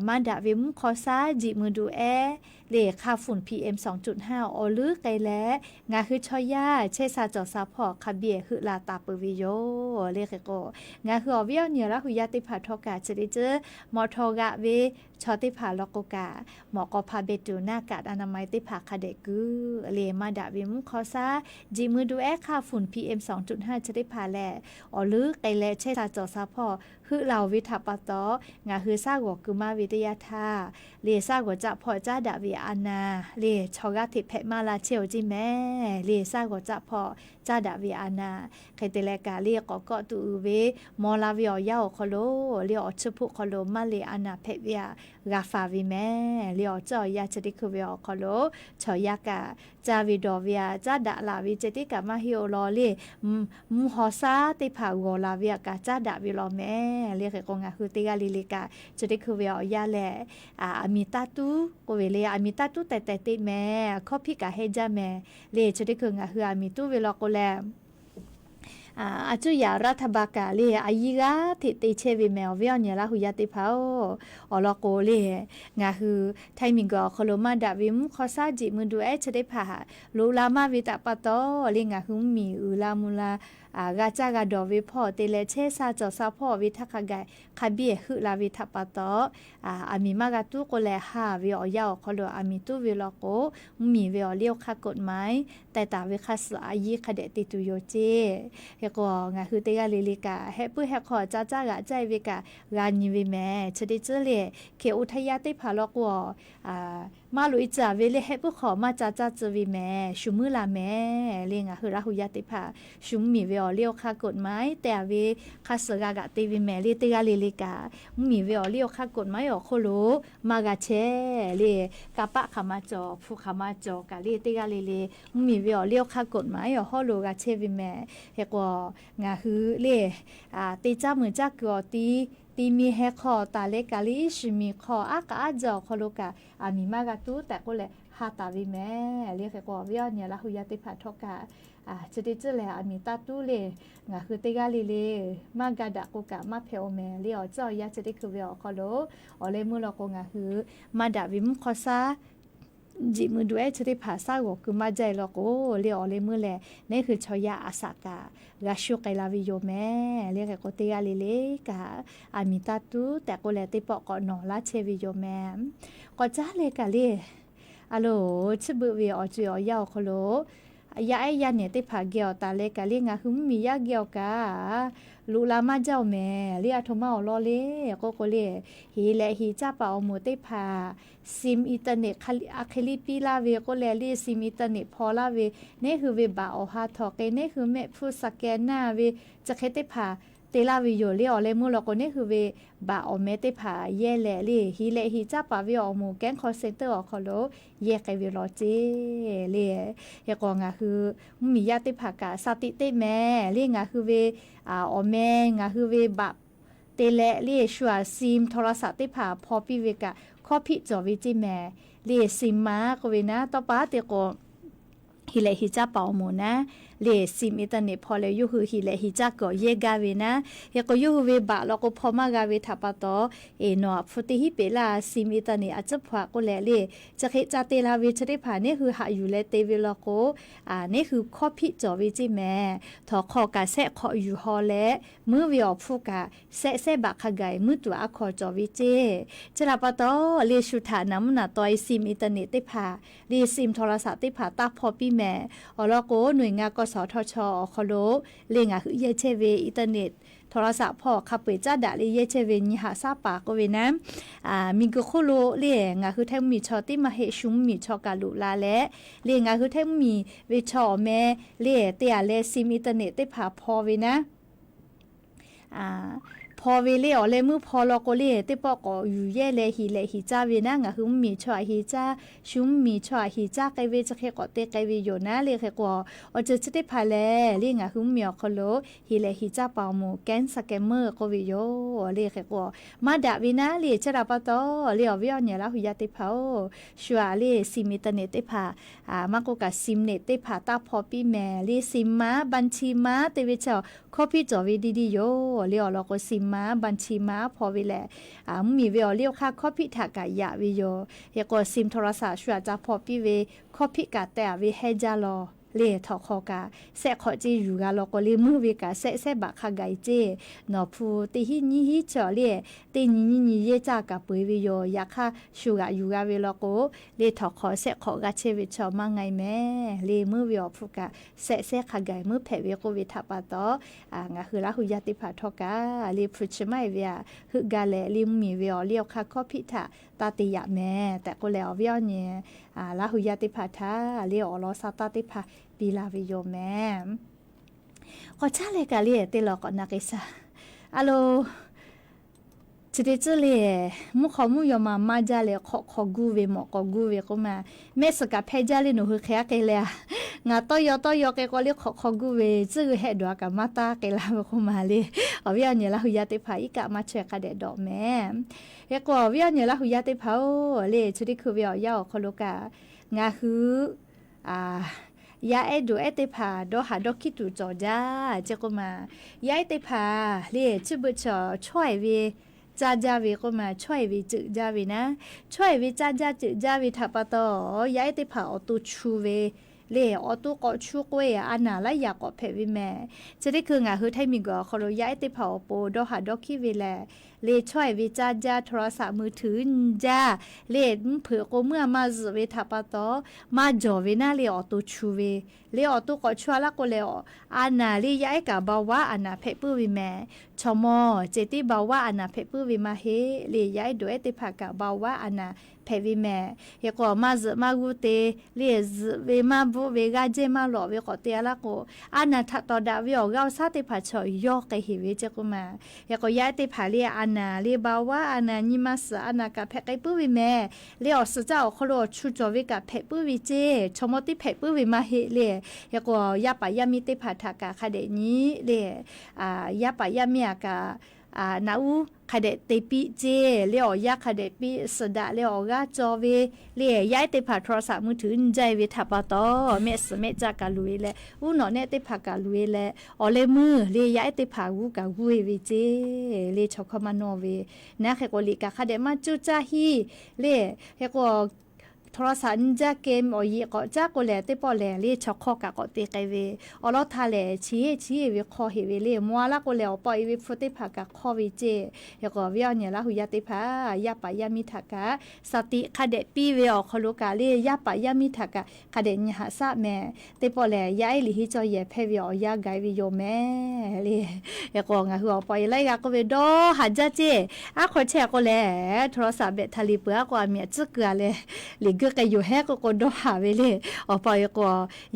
maˇ daꞈ ve mvuhˇ hk'aw shaˉ jiꞈ mui duˬ ehˉ le hk'a funˍ PM sawˬ cuꞈ htaˇ awˬ leuˉ k'ai leh, ngaˬ hui chaw yaˇ chehˇ sha cawˬ sha hpawˇ hk'a biˇ heuˆ la taˍ peuˬ ve yoˬ le. Hk'e k'o, ngaˬ hui awˬ viˉ awˬ nyi Laˇ huˍ yaˇ teˇ hpaˍ htawˇ kaꞈ chi teˇ ceuˬ mawꞈ htawˇ g'aꞈ ve chaw teˇ hpaˍ law k'o kaꞈ, mawꞈ k'aw hpaˇ beh tuˬ naˇ kaꞈ anaˬ ma e teˇ hpaˍ hk'a dehꞈ kuˬ le. Maˇ daꞈ ve mvuhˇ hk'aw shaˉ jiꞈ mui duˬ ehˉ hk'a funˍ PM sawˬ cuꞈ htaˇ chi teˇ hpaˍ lehˬ, awˬ leuˉ k'ai leh chehˇ sha cawˬ sha hpawˇ heuˆ la oˬ ve htaꞈ pa taw, ngaˬ hui shaˉ g'awˬ keu maˇ ve teˇ yanˇ htaˇ, le shaˉ g'awˬ caˆ hpawˇ caˉ daꞈ ve a naˬ le chaw g'aˇ hteꞈ hpehꞈ maˇ la chehˇ oˬ ceˇ mehˍ. Le shaˉ g'awˬ caˆ hpawˇ caˉ daꞈ ve a naˬ hk'e te leh kaꞈ le k'awꞈ kawˆ tuˬ uiˍ ve maw la ve awˬ yanˇ awˬ hk'aw lo, le awˬ chiˇ hpoˆ hk'aw lo maˇ le a naˬ hpehꞈ ve a g'a faˍ ve mehˍ. Le awˬ ceuˬ awˬ yanˇ chi teˇ hkui ve awˬ hk'aw lo chaw yaˇ kaꞈ caˇ ve dawˬ ve a caˉ daꞈ laˬ ve ceh tiˉ kaꞈ maˇ heˆ oˬ law le. Mvuhˇ haw shaˉ teˇ hpaˍ g'awˬ la ve a kaꞈ caˉ daꞈ ve law mehˍ. Le hk'e k'o, ngaˬ hui teˇ g'aˇ le le kaꞈ chi teˇ hkui ve awˬ yanˇ lehˬ, aˬ miˍ taˇ tuˉ k'oˆ ve le, aˬ miˍ taˇ tuˉ teh teh teˇ mehˍ, hkawˇ hpiˆ kaꞈ heˆ jaˇ mehˍ. Le chi teˇ hkui ngaˬ hui aˬ miˍ tuˉ ve law k'o lehˬ, a cuˇ yaꞈ raˇ htaˇ ba kaꞈ le a yiˇ g'aˇ hteꞈ te chehˇ ve mehˍ. Awˬ viˉ awˬ nyi Laˇ huˍ yaˇ teˇ hpaˍ-oˬ, awˬ lawn k'o le, ngaˬ hui htaiˇ miˬ guiˬ awˬ hk'aw lo maˇ daꞈ ve mvuhˇ hk'aw shaˉ jiꞈ mui duˬ ehˉ chi teˇ hpaˍ loꞈ la maˇ ve htaꞈ pa taw le, ngaˬ hui mvuhˇ miˬ uiˍ la mvuh la g'a caˇ g'a dawˬ ve hpawˇ te leh chehˇ sha cawˬ sha hpawˇ ve htaˇ hk'a gaˬ hk'a biˇ heuˆ la ve htaꞈ pa taw, aˬ miˍ maˇ g'a tuˉ k'o leh, haˍ ve awˬ yanˇ awˬ hk'aw lo aˬ miˍ tuˉ ve law k'o, mvuhˇ miˬ ve awˬ liˇ awˬ hk'aˇ กฎหมาย teh taˍ ve hk'a suhˍ a yiˇ hk'a dehꞈ te tuˬ yoˬ ceˇ. Hk'e k'o, ngaˬ hui teˇ g'aˇ le le kaꞈ hehˆ puiˉ hehˆ hk'aw caˇ caˇ g'aꞈ caˇ e ve kaꞈ g'a nyi ve mehˍ. Chi teˇ ceuˬ le, hk'e oˇ htaˇ yaˇ teˇ hpaˍ law k'o, maˇ loꞈ e caˍ ve le hehˆ puiˉ hk'aw maˇ caˇ caˇ tcuh ve mehˍ. Shu meuˉ la mehˍ le, ngaˬ hui Laˇ huˍ yaˇ teˇ hpaˍ shu mvuhˇ miˬ ve awˬ liˇ awˬ hk'aˇ กฎหมาย teh a ve hk'a suhˍ g'a g'aꞈ te ve mehˍ le. Teˇ g'aˇ le le kaꞈ mvuhˇ miˬ ve awˬ liˇ awˬ hk'aˇ กฎหมาย awˬ hk'oˆ lo maˇ g'a chehˇ le. Kanˇ paˆ hk'aˬ ma cawˬ, hpu hk'aˬ ma cawˬ kaꞈ le, teˇ g'aˇ le le mvuhˇ miˬ ve awˬ liˇ awˬ hk'aˇ กฎหมาย awˬ hawˉ lo g'a chehˇ ve mehˍ. Hk'e k'o, ngaˬ hui le te caˇ meuˍ caˇ kuiˬ awˬ ti, ti mi heh hk'aw taˍ leh kaꞈ le iˉ shiˍ miˬ hk'aw aˉ k'aꞈ aˉ jaˇ awˬ hk'aw lo kaꞈ aˬ miˍ maˇ g'a tuˉ tehꞈ k'oˆ leh ha taˍ ve mehˍ. Le hk'e k'o, awˬ viˉ awˬ nyi Laˇ huˍ yaˇ teˇ hpaˍ htawˇ kaꞈ chi teˇ ceuˬ lehˬ aˬ miˍ taˇ tuˉ le, ngaˬ hui teˇ g'aˇ le le maˇ ga daꞈ k'o kaꞈ maˇ hpehꞈ oˬ mehˍ. Le awˬ ceuˬ awˬ yanˇ chi teˇ hkui ve awˬ hk'aw lo awˬ leh meuˇ law k'o, ngaˬ hui maˇ daꞈ ve mvuhˇ hk'aw shaˉ jiꞈ mui duˬ ehˉ chi teˇ hpaˍ shaˉ g'awˬ keu maˇ jaˇ e law k'o, le awˬ leh meuˇ lehˬ, neˉ hui chaw yaˇ aˬ shaꞈ kaꞈ g'a shu k'ai la ve yoˬ mehˍ. Le hk'e k'o, teˇ g'aˇ le le kaꞈ aˬ miˍ taˇ tuˉ tehꞈ k'oˆ leh, teˇ pawˆ k'awꞈ nawˬ laˇ chehˇ ve yoˬ mehˍ. K'awꞈ caˉ leh kaꞈ le, a loˍ, chi beuꞈ ve awˬ co-e awˬ yanˇ awˬ hk'aw lo yaˇ ehˉ yaˇ nehˬ teˇ hpaˍ geh awˬ taˍ leh kaꞈ le, ngaˬ hui mvuhˇmiˬ yaˇ geh awˬ kaꞈ loꞈ la maˇ jaˇ oˬ mehˍ. Le a htoꞈ ma awˬ lawn le k'oˆ k'o le, heˍ lehꞈ heˍ caˇ paˍ awˬ moˍ teˇ hpaˍ sim internet a hk'e liˇ piˇ laˇ ve k'oˆ leh, le sim internet hpaw laˇ ve, neˉ hui ve baꞈ awˬ ha htawnˍ hk'e, neˉ hui mehˆ hpfuhˇ scan naˇ ve, chi hk'e teˇ hpaˍ te laˇ ve yoˬ. Le awˬ leh meuˇ law k'o, neˉ hui ve baꞈ awˬ meh teˇ hpaˍ yehˇ leh le, heˍ lehꞈ heˍ caˇ paˍ ve awˬ moˍ kehˉ hk'aw center awˬ hk'aw lo yehˇ k'ai ve law ceˇ le. Hk'e k'o, ngaˬ hui mvuhˇmiˬ yaˇ teˇ hpaˍ kaꞈ shaˍ tiꞈ teˇ mehˍ le, ngaˬ hui ve awˬ meh, ngaˬ hui ve baꞈ te leh le shu aꞈ sim โทรศัพท์ teˇ hpaˍ hpaw piˇ ve kaꞈ hkawˇ hpiˆ cawˬ ve ceˇ mehˍ. Le sim ma k'oˆ ve naˉ, tawˇ pa te k'o, heˍ lehꞈ heˍ caˇ paˍ awˬ moˍ naˉ, le sim internet hpaw leh yawˇ hui heˍ lehꞈ heˍ caˇ kuiˬ awˬ yehˇ gaˇ ve naˉ, hk'e k'o yawˇ hui ve baꞈ law k'o hpaw maˇ g'a ve htaꞈ pa taw, eˬ, nawˬ aꞈ hpu teˇ hinˉ peꞈ laˇ sim internet aꞈ tcuhˉ hpaw k'oˆ leh le, chi hk'e ca te la ve chi teˇ hpaˍ neˉ hui haꞈ yuˬ leh te ve law k'o, neˉ hui hkawˇ hpiˆ cawˬ ve ceˇ mehˍ. Htawnˍ hk'aw kaꞈ shehˆ hk'awꞈ yuˬ haw leh, meuˇ ve awˬ hpfuhˇ kaꞈ shehˆ shehˆ baꞈ hk'a gaˬ meuˇ tuˬ aˉ hkaw cawˬ ve ceˇ. Chi htaꞈ pa taw, le shu htaꞈ naˍ mvuhˇ naˍ taw e sim internet teˇ hpaˍ, le sim โทรศัพท์ teˇ hpaˍ taˇ hpaw piˇ mehˍ. Awˬ lawn k'o, หน่วยงาน กสทช awˬ hk'aw lo le ngaˬ hui yehˇ chehˇ ve internet โทรศัพท์ hpaw hk'a peu-eˬ caˉ daꞈ le yehˇ chehˇ ve nyi haꞈ shaˉ paˍ k'oˆ ve naˉ, miˬguiˬ hk'oˆ lo le ngaˬ hui Htaiˇ mvuhˇmiˬ chaw tiˉ maˇ heˆ, shu mvuhˇmiˬ chaw kaꞈ loꞈ la leh, le ngaˬ hui Htaiˇ mvuhˇmiˬ ve chaw awˬ meh le te aꞈ leh sim internet teˇ hpaˍ hpaw ve naˉ, hpaw ve le awˬ leh meuˇ hpaw law k'o le, teˇ pawˆ k'awꞈ yuˬ yehˇ leh heˍ lehꞈ heˍ caˇ ve naˉ, ngaˬ hui mvuhˇmiˬ chaw aꞈ heˍ caˇ, shu mvuhˇmiˬ chaw aꞈ heˍ caˇ k'ai ve chi hk'e k'awꞈ te k'ai ve yoˬ naˉ. Le hk'e k'o, awˬ ceuˬ chi teˇ hpaˍ lehˬ le ngaˬ hui mvuhˇmiˬ awˬ hk'aw lo heˍ lehꞈ heˍ caˇ paˍ awˬ moˍ แก๊งสแกมเมอร์ k'oˆ ve yoˬ. Le hk'e k'o, maˇ daꞈ ve naˉ le. Chi htaꞈ pa taw le awˬ viˉ awˬ nyi Laˇ hu yaˇ teˇ hpaˍ-oˬ, shu aꞈ le sim internet teˇ hpaˍ, maˇ k'oˆ kaꞈ sim net teˇ hpaˍ taˇ hpaw piˇ mehˍ. Le sim ma, banchi ma te ve chi hkawˇ hpiˆ cawˬ ve diˇ diˇ yoˬ. Le awˬ lawn k'o, sim ma, banchi ma hpaw ve lehˬ, mvuhˇmiˬ ve awˬ liˇ awˬ hk'aˇ hkawˇ hpiˆ htaꞈ kaꞈ yaꞈ ve yoˬ. Hk'e k'o, sim โทรศัพท์ shu aꞈ ca hpaw piˇ ve hkawˇ hpiˆ kaꞈ teh aꞈ ve hehˇ jaˇ law. Le htawnˍ hk'aw kaꞈ shehˆ hk'awꞈ ceˇ yuˬ g'a law k'o, le meuˇ ve kaꞈ shehˆ shehˆ baꞈ hk'a gaˬ e ceˇ. Nawˬ hpu teˇ hinˉ nyiˇ hinˉ chaw le teˇ nyi nyiˇ nyi yehˇ caˇ kaꞈ peu-eˬ ve yoˬ. Yaꞈ hk'aˇ shu g'aꞈ yuˬ g'a ve law k'o, le htawnˍ hk'aw shehˆ hk'awꞈ g'a chehˇ ve chaw maˇ nga e mehˍ. Le meuˇ ve awˬ hpfuhˇ kaꞈ shehˆ shehˆ hk'a gaˬ meuˇ hpehꞈ ve k'oˆ ve htaꞈ pa taw, ngaˬ hui Laˇ hu yaˇ teˇ hpaˍ htawˇ kaꞈ le hpu chi maˇ e ve aꞈ heuˆ gaˇ leh, le mvuhˇmiˬ ve awˬ liˇ awˬ hk'aˇ hkawˇ hpiˆ htaꞈ taˇ te yaꞈ mehˍ tehꞈ k'oˆ leh, awˬ viˉ awˬ nyi Laˇ hu yaˇ teˇ hpaˍ htaꞈ le awˬ lawn sha taˇ teˇ hpaˍ piˇ la ve yoˬ mehˍ. K'awꞈ caˉ leh kaꞈ le teˇ law k'awꞈ na k'ai shaˍ. A lo, chi teˇ tcuhˉ le, mvuhˇ hk'aw mvuhˇ yaw ma maˇ jaˇ leh hk'awꞈ hk'aw guˇ ve mawꞈ k'aw guˇ ve k'oˆ ma, mehˆ suhˍ kaꞈ hpehˇ jaˇ le nawˬ hui hk'e aˉ k'ai leh a, ngaˬ tawˇ yaw tawˇ yaw k'ai k'aw le hk'awꞈ hk'aw guˇ ve tcuhˉ g'uiˬ hehˆ dawˬ a kaꞈ maˇ taˇ k'ai la ve k'oˆ ma le. Awˬ viˉ awˬ nyi Laˇ hu yaˇ teˇ hpaˍ iˉ kaˆ maˇ chaweh hk'a dehꞈ dawꞈ mehˍ. Hk'e k'o, awˬ viˉ awˬ nyi Laˇ hu yaˇ teˇ hpaˍ-oˬ, le chi teˇ hkui ve awˬ yanˇ awˬ hk'aw lo kaꞈ, ngaˬ hui yaˇ ehˉ dawˬ ehˉ teˇ hpaˍ dawˇ haꞈ dawˇ hkiˉ tuˬ cawˬ jaˇ ce k'oˆ ma. Yaˇ ehˉ teˇ hpaˍ le chi beuꞈ chaw chaweh ve caˇ jaˇ ve k'oˆ ma, chaweh ve ceuˬ jaˇ ve naˉ, chaweh ve caˇ jaˇ ceuˬ jaˇ ve htaꞈ pa taw, yaˇ ehˉ teˇ hpaˍ awˬ to chu ve le, awˬ to k'awꞈ chu k'o e a naˍ laˇ yaꞈ k'awꞈ hpehꞈ ve mehˍ. Chi teˇ hkui ngaˬ hui Htaiˇ miˬguiˬ awˬ hk'aw lo yaˇ ehˉ teˇ hpaˍ awˬ pon dawˇ haꞈ dawˇ hkiˉ ve lehˬ, le chaweh ve caˇ jaˇ โทรศัพท์มือถือ jaˇ, le mvuhˇ hpeuꞈ k'o meuˇ a ma zuhꞈ ve htaꞈ pa taw, maˇ jawˬ ve naˉ le awˬ to chu ve, le awˬ to k'awꞈ chu a laˇ k'o leh, a naˍ le yaˇ ehˉ kaꞈ เบาหวาน a naˍ hpehꞈ puiˉ ve mehˍ. Chaw mawˇ ceh tiˉ เบาหวาน a naˍ hpehꞈ puiˉ ve maˇ heˆ le, yaˇ ehˉ dawˬ ehˉ teˇ hpaˍ kaꞈ เบาหวาน a naˍ hpehꞈ ve mehˍ. Hk'e k'o, maˇ zuhꞈ maˇ g'uˇ te le, zuhꞈ ve maˇ bvuhˆ ve g'aˇ jehˇ maˇ lawꞈ ve k'awꞈ te a laˇ k'o, a naˍ htaꞈ tawˍ daꞈ ve awˬ g'aˇ awˬ shaˉ teˇ hpaˍ chaw yawˇ k'ai heˍ ve ce k'oˆ ma. Hk'e k'o, yaˇ ehˉ teˇ hpaˍ le a naˍ le เบาหวาน a naˍ nyi ma suhˍ a naˍ kaꞈ hpehꞈ k'ai puiˉ ve mehˍ. Le awˬ suhˍ caˇ awˬ hk'aw lo awˬ chu cawˬ ve kaꞈ hpehꞈ puiˉ ve ce, chaw mawˇ tiˉ hpehꞈ puiˉ ve maˇ heˆ le. Hk'e k'o, yaˇ paˍ yaˇ miˇ teˇ hpaˍ htaꞈ kaꞈ hk'a dehꞈ nyi le, yaˇ paˍ yaˇ miˇ a kaꞈ naꞈ uˉ hk'a dehꞈ te piˇ ce, le awˬ yanˇ hk'a dehꞈ piˇ suhˍ daꞈ leh awˬ g'aˇ cawˬ ve le, yaˇ ehˉ teˇ hpaˍ โทรศัพท์มือถือ jaˇ e ve htaꞈ pa taw, mehˆ suhˍ mehˆ caˇ kaꞈ loꞈ e leh, uˉ nawꞈ nehˆ teˇ hpaˍ kaꞈ loꞈ e leh, awˬ leh meuˇ le yaˇ ehˉ teˇ hpaˍ g'uˇ kaꞈ g'uˇ e ve ce, le chaw hkawˇ maˇ nawˇ ve naˉ. Hk'e k'o, liꞈ kaꞈ hk'a dehꞈ maˇ cuˇ caˇ hiˆ le. Hk'e k'o, Htawnˍ law shaꞈ nyi jaˇ kehˬ awˬ yeꞈ k'awꞈ caˉ k'o lehˬ, teˇ pawˆ lehˬ le chaw hk'awˇ kaꞈ k'awꞈ te k'ai ve, awˬ lawn htaˇ lehˬ chi hk'e chi hk'e ve hk'awˇ heˆ ve le. Mvuh a laˇ k'o lehˬ, awˬ pa awˬ e ve hpu teˇ hpaˍ kaꞈ hk'awˇ ve ceˇ. Hk'e k'o, awˬ viˉ awˬ nyi Laˇ hu yaˇ teˇ hpaˍ, yaˇ paˍ yaˇ miˇ htaꞈ kaꞈ saˍ tiꞈ hk'a dehꞈ piˇ ve awˬ hk'aw lo kaꞈ le, yaˇ paˍ yaˇ miˇ htaꞈ kaꞈ hk'a dehꞈ nyi haꞈ shaˉ mehˍ. Teˇ pawˆ lehˬ, yaˇ ehˉ liꞈ henˇ cawˇ yehˬ hpehˇ ve awˬ yanˇ gaˬ e ve yoˬ mehˍ le. Hk'e k'o, ngaˬ hui awˬ pa awˬ e laiˉ g'a k'oˆ ve dawˇ haˍ jaˇ ceˇ. Aˉ hk'aw chehˇ k'o lehˬ, htawnˍ law shaꞈ behꞈ htaˇ liꞈ peuˬ a k'o, aˬ miˍ aꞈ tcuhˉ keu a leh, liꞈ guiˇ k'ai yoˬ hehˉ k'oˆ k'o dawˇ haˍ ve le. Awˬ pa awˬ e k'o,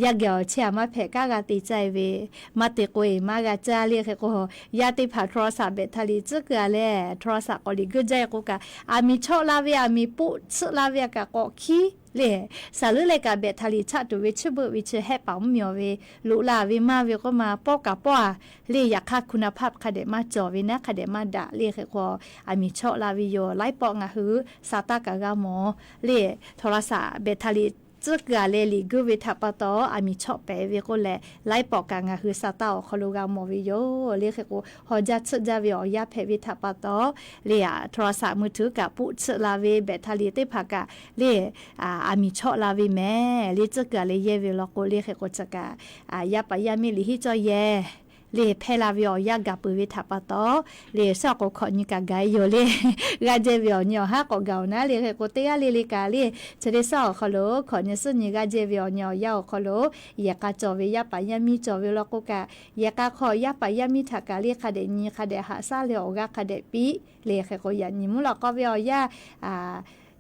yaˇ geh awˬ chehˇ a maˇ hpehꞈ, kanˉ g'a te caˇ e ve, maˇ te k'o e maˇ g'a caˇ le. Hk'e k'o, yaˇ teˇ hpaˍ htawnˍ law shaꞈ behꞈ htaˇ liꞈ tcuhˉ keu a leh, htawnˍ law shaꞈ k'awꞈ liꞈ guiˇ jaˇ e k'o kaꞈ, aˬ miˍ chawˆ la ve, aˬ miˍ poˆ tsuhˆ la ve a kaꞈ k'awꞈ hkiˉ le. Saˍ leuˉ leh kaꞈ behꞈ htaˇ liꞈ chaˆ tuˬ ve chiˇ beuˆ ve chi hehˆ paˍ mvuhˇ miˬ ve, loꞈ la ve maˇ ve k'oˆ ma pawˆ kaꞈ pawˆ a le. Yaꞈ hk'aˇ คุณภาพ hk'a dehꞈ maˇ cawˬ ve naˉ, hk'a dehꞈ maˇ daꞈ le. Hk'e k'o, aˬ miˍ chawˆ la ve yoˬ. Laiˉ pawˆ ngaˬ hui sa taˇ kaꞈ g'a mawˬ le. Htawnˍ law shaꞈ behꞈ htaˇ liꞈ tcuhˉ keu a leh liꞈ guiˇ ve htaꞈ pa taw, aˬ miˍ chawˆ pehˍ ve k'oˆ leh, laiˉ pawˆ kaꞈ ngaˬ hui sa taˇ awˬ hk'aw lo g'a mawˬ ve yoˬ le. Hk'e k'o, haw jaˇ tsuhˆ jaˇ ve awˬ yanˇ hpehꞈ ve htaꞈ pa taw le, htawnˍ law shaꞈ มือถือ kaꞈ poˆ tsuhˆ la ve, behꞈ htaˇ liꞈ teˇ hpaˍ kaꞈ le, aˬ miˍ chawˆ la ve mehˍ le. Tcuhˉ keu a leh yehˇ ve law k'o le. Hk'e k'o, chi kaꞈ yaˇ paˍ yaˇ miˇ liꞈ henˇ cawˇ yehˬ le hpehˇ la ve awˬ yanˇ gaˬ peuˬ ve htaꞈ pa taw le, shaˉ k'o hkawꞈ nyi kaꞈ gaˬ e yoˬ le. G'a jehˇ ve awˬ nyi awˬ haˉ k'awꞈ gaˬ awˬ naˉ le. Hk'e k'o, teˇ g'aˇ le le kaꞈ le, chi teˇ shaˉ awˬ hk'aw lo hkawꞈ nyi suhˉ nyi g'a jehˇ ve awˬ nyi awˬ yanˇ awˬ hk'aw lo, yehˬ k'a cawˬ ve yaˇ paˍ yaˇ miˇ cawˬ ve law k'o kaꞈ, yehˬ k'a hk'aw yaˇ paˍ yaˇ miˇ htaꞈ kaꞈ le hk'a dehꞈ nyi, hk'a dehꞈ haꞈ shaˉ leh awˬ g'aˇ hk'a dehꞈ piˇ le. Hk'e k'o, yaꞈ nyi mvuhˇ lawꞈ k'aw ve awˬ yanˇ,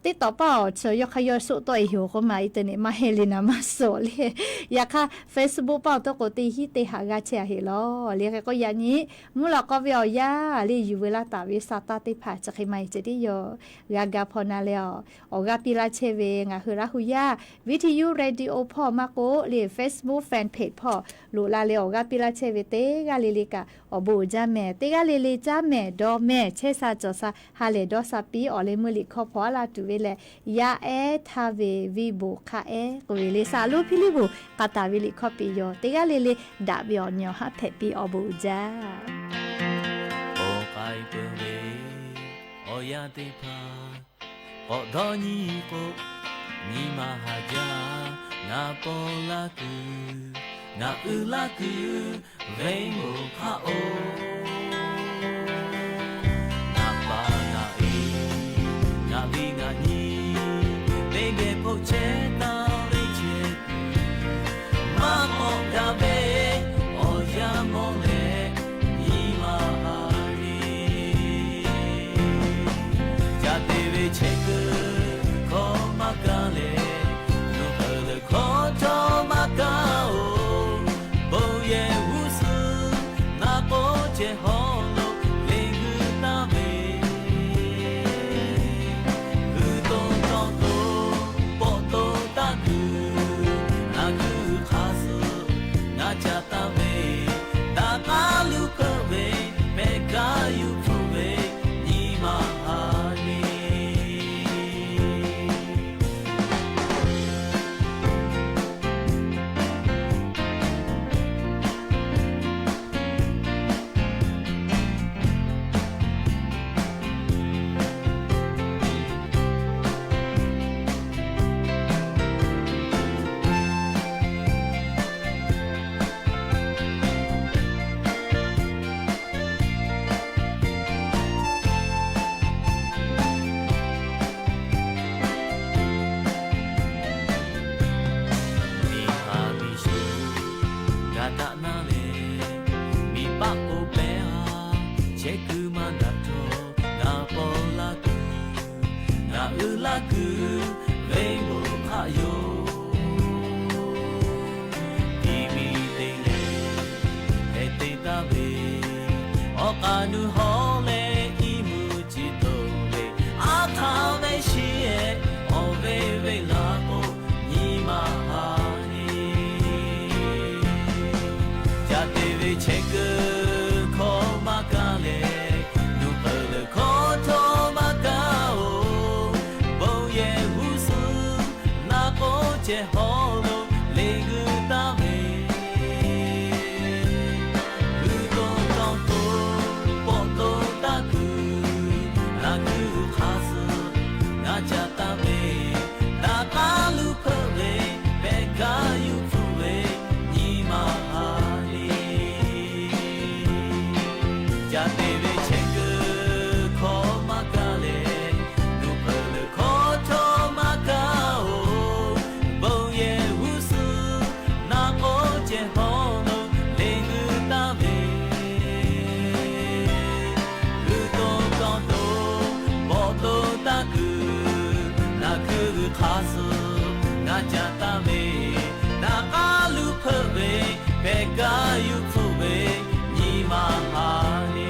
TikTok paˇ awˬ chi yawˇ hk'aˇ yawˇ shoˆ tawˆ e yoˬ k'oˆ ma, internet maˇ heˆ le naˍ maˇ suhˍ le. Yaꞈ hk'aˇ Facebook paˇ awˬ tawˇ k'o, teˇ hinˉ teˇ haꞈ g'aˇ chehˇ a heˆ lawˬ le. Hk'e k'o, yaꞈ nyi mvuhˇ lawꞈ k'aw ve awˬ yanˇ le, yuˬ veu laˇ taˍ ve sa taˇ teˇ hpaˍ chi hk'e maˇ heˆ ceh tiˉ yoˬ. G'a ga hpaw na leh awˬ, awˬ g'aˇ piˇ laˇ chehˇ ve ngaˬ hui Laˇ hu yaˇ, Viˉ hti yuˇ radio hpawˇ maˇ k'oˆ le, Facebook fan page hpawˇ loꞈ la leh awˬ g'aˇ piˇ laˇ chehˇ ve teˇ g'aˇ le le kaꞈ awˬ bon uiˍ jaˇ mehˍ. Teˇ g'aˇ le le caˉ mehˍ, dawˇ mehˍ, chehˇ sha cawˬ sha, ha lehˬ dawˇ sha piˇ. Awˬ leh meuˇ liꞈ hkawˇ hpawˇ a laˇ tuˬ ve lehˬ, yaˇ ehˉ htaˇ ve viˇ boˬ hk'a ehˉ k'oˆ ve le, saˍ loˉ Hpiˇliˇbuˍ k'a taˍ ve liꞈ hkawˇ piˇ yoˬ. Teˇ g'aˇ le le daꞈ ve awˬ nyi awˬ haˉ hpehꞈ piˇ, awˬ bon uiˍ jaˇ. Awˬ k'ai peuˬ ve awˬ yanˇ teˇ hpaˍ k'awꞈ dawˇ nyi k'o, nyi ma haˍ jaˇ. Ngaˬ paw laˇ kuiˬ, ngaˬ uiˍ laˇ kuiˬ, venˇ moˍ hk'aˆ oˬ. Ngaˬ paˍ ngaˬ e, ngaˬ ve ngaˬ nyi, teˇ geh hpoˆ chehˇ taˍ ve chehˇ kuiˬ, maˇ k'awꞈ gaˬ ve awˬ yanˇ mawˇ leh, nyi ma haˍ le. Ca te ve chehˇ kuiˬ hkawˇ maˇ kaˇ leh, nuˇ k'euˬ leh hkawˇ htawˇ maˇ kaˇ oˬ. Bon yehˬ g'uˇ suhˍ naˍ k'oˆ ceh hawˉ lo le g'uiˇ taˍ ve, g'uiˇ to tawˇ to pawˆ to taˇ kuiˬ, ngaˬ g'uiˇ hk'a suh ngaˬ ca taˍ ve, daꞈ k'aˉ luˬ hpeuꞈ ve, mehˆ kaˉ yuˬ hpfuhˆ ve, nyi ma haˍ le. Miˬ haˍ miˬ shuˍ g'a daꞈ naˉ leh, miˬ paˆ k'oˆ pehˇ a, chehˇ kuiˬ maˇ daꞈ htawˇ, ngaˬ paw laˇ kuiˬ, ngaˬ uiˍ laˇ kuiˬ, venˇ moˍ hk'aˆ yoˬ. Tiˇ miˬ te leh hpehꞈ te taˍ ve, awˬ k'aˍ nuˇ hawˉ leh iˉ mvuhˇ ciˍ toˍ ve, aˉ hk'aˇ ve shiˍ ehˍ awˬ ve venˇ laˬ k'o, nyi ma haˍ le. Ca te ve chehˇ kuiˬ hkawˇ maˇ kaˇ leh, nuˇ k'euˬ leh hkawˇ htawˇ maˇ kaˇ oˬ. Bon yehˬ g'uˇ suhˍ naˍ k'oˆ ceh hawˉ lo le g'uiˇ taˍ ve, g'uiˇ to tawˇ to pawˆ Kaˇ yuˬ hpfuhˆ ve nyi ma haꞈ ve.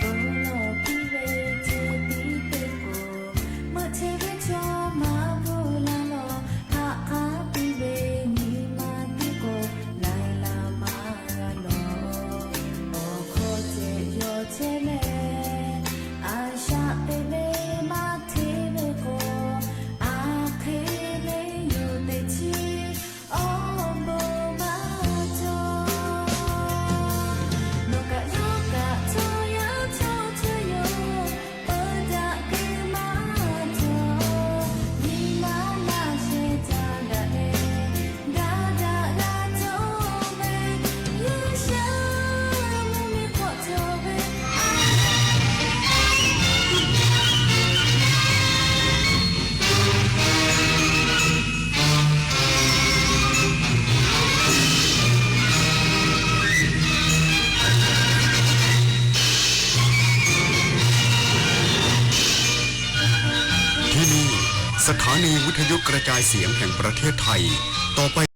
Bon lawˬ piˇ ve ce tiˉ teˇ k'o, meuꞈ che ve chaw maˇ bvuhꞈ la lawˬ. Haꞈ k'aˉ piˇ ve nyi ma tiˉ k'o, laiˬ la maˇ g'a lawˬ. Awˬ hkawˇ cehˬ yaw chehˇ leh, a shaꞈ teꞈ ve maˇ hteˇ ve k'o, a hk'e ve yoˬ teꞈ chi awˬ bon maˇ cawˬ. Nawˬ kaꞈ yawˇ kaꞈ chaw yaˇ chaw chehˇ yoˬ. Peuˬ daꞈ keu maˇ cawˬ. Nyi ma laˇ sheh ca daꞈ leh, daꞈ daꞈ g'a cawˬ ve, G'uiˬsha mvuhˇmiˬ hk'awꞈ cawˬ ve.ที่นี่ สถานีวิทยุกระจายเสียงแห่งประเทศไทย ต่อไป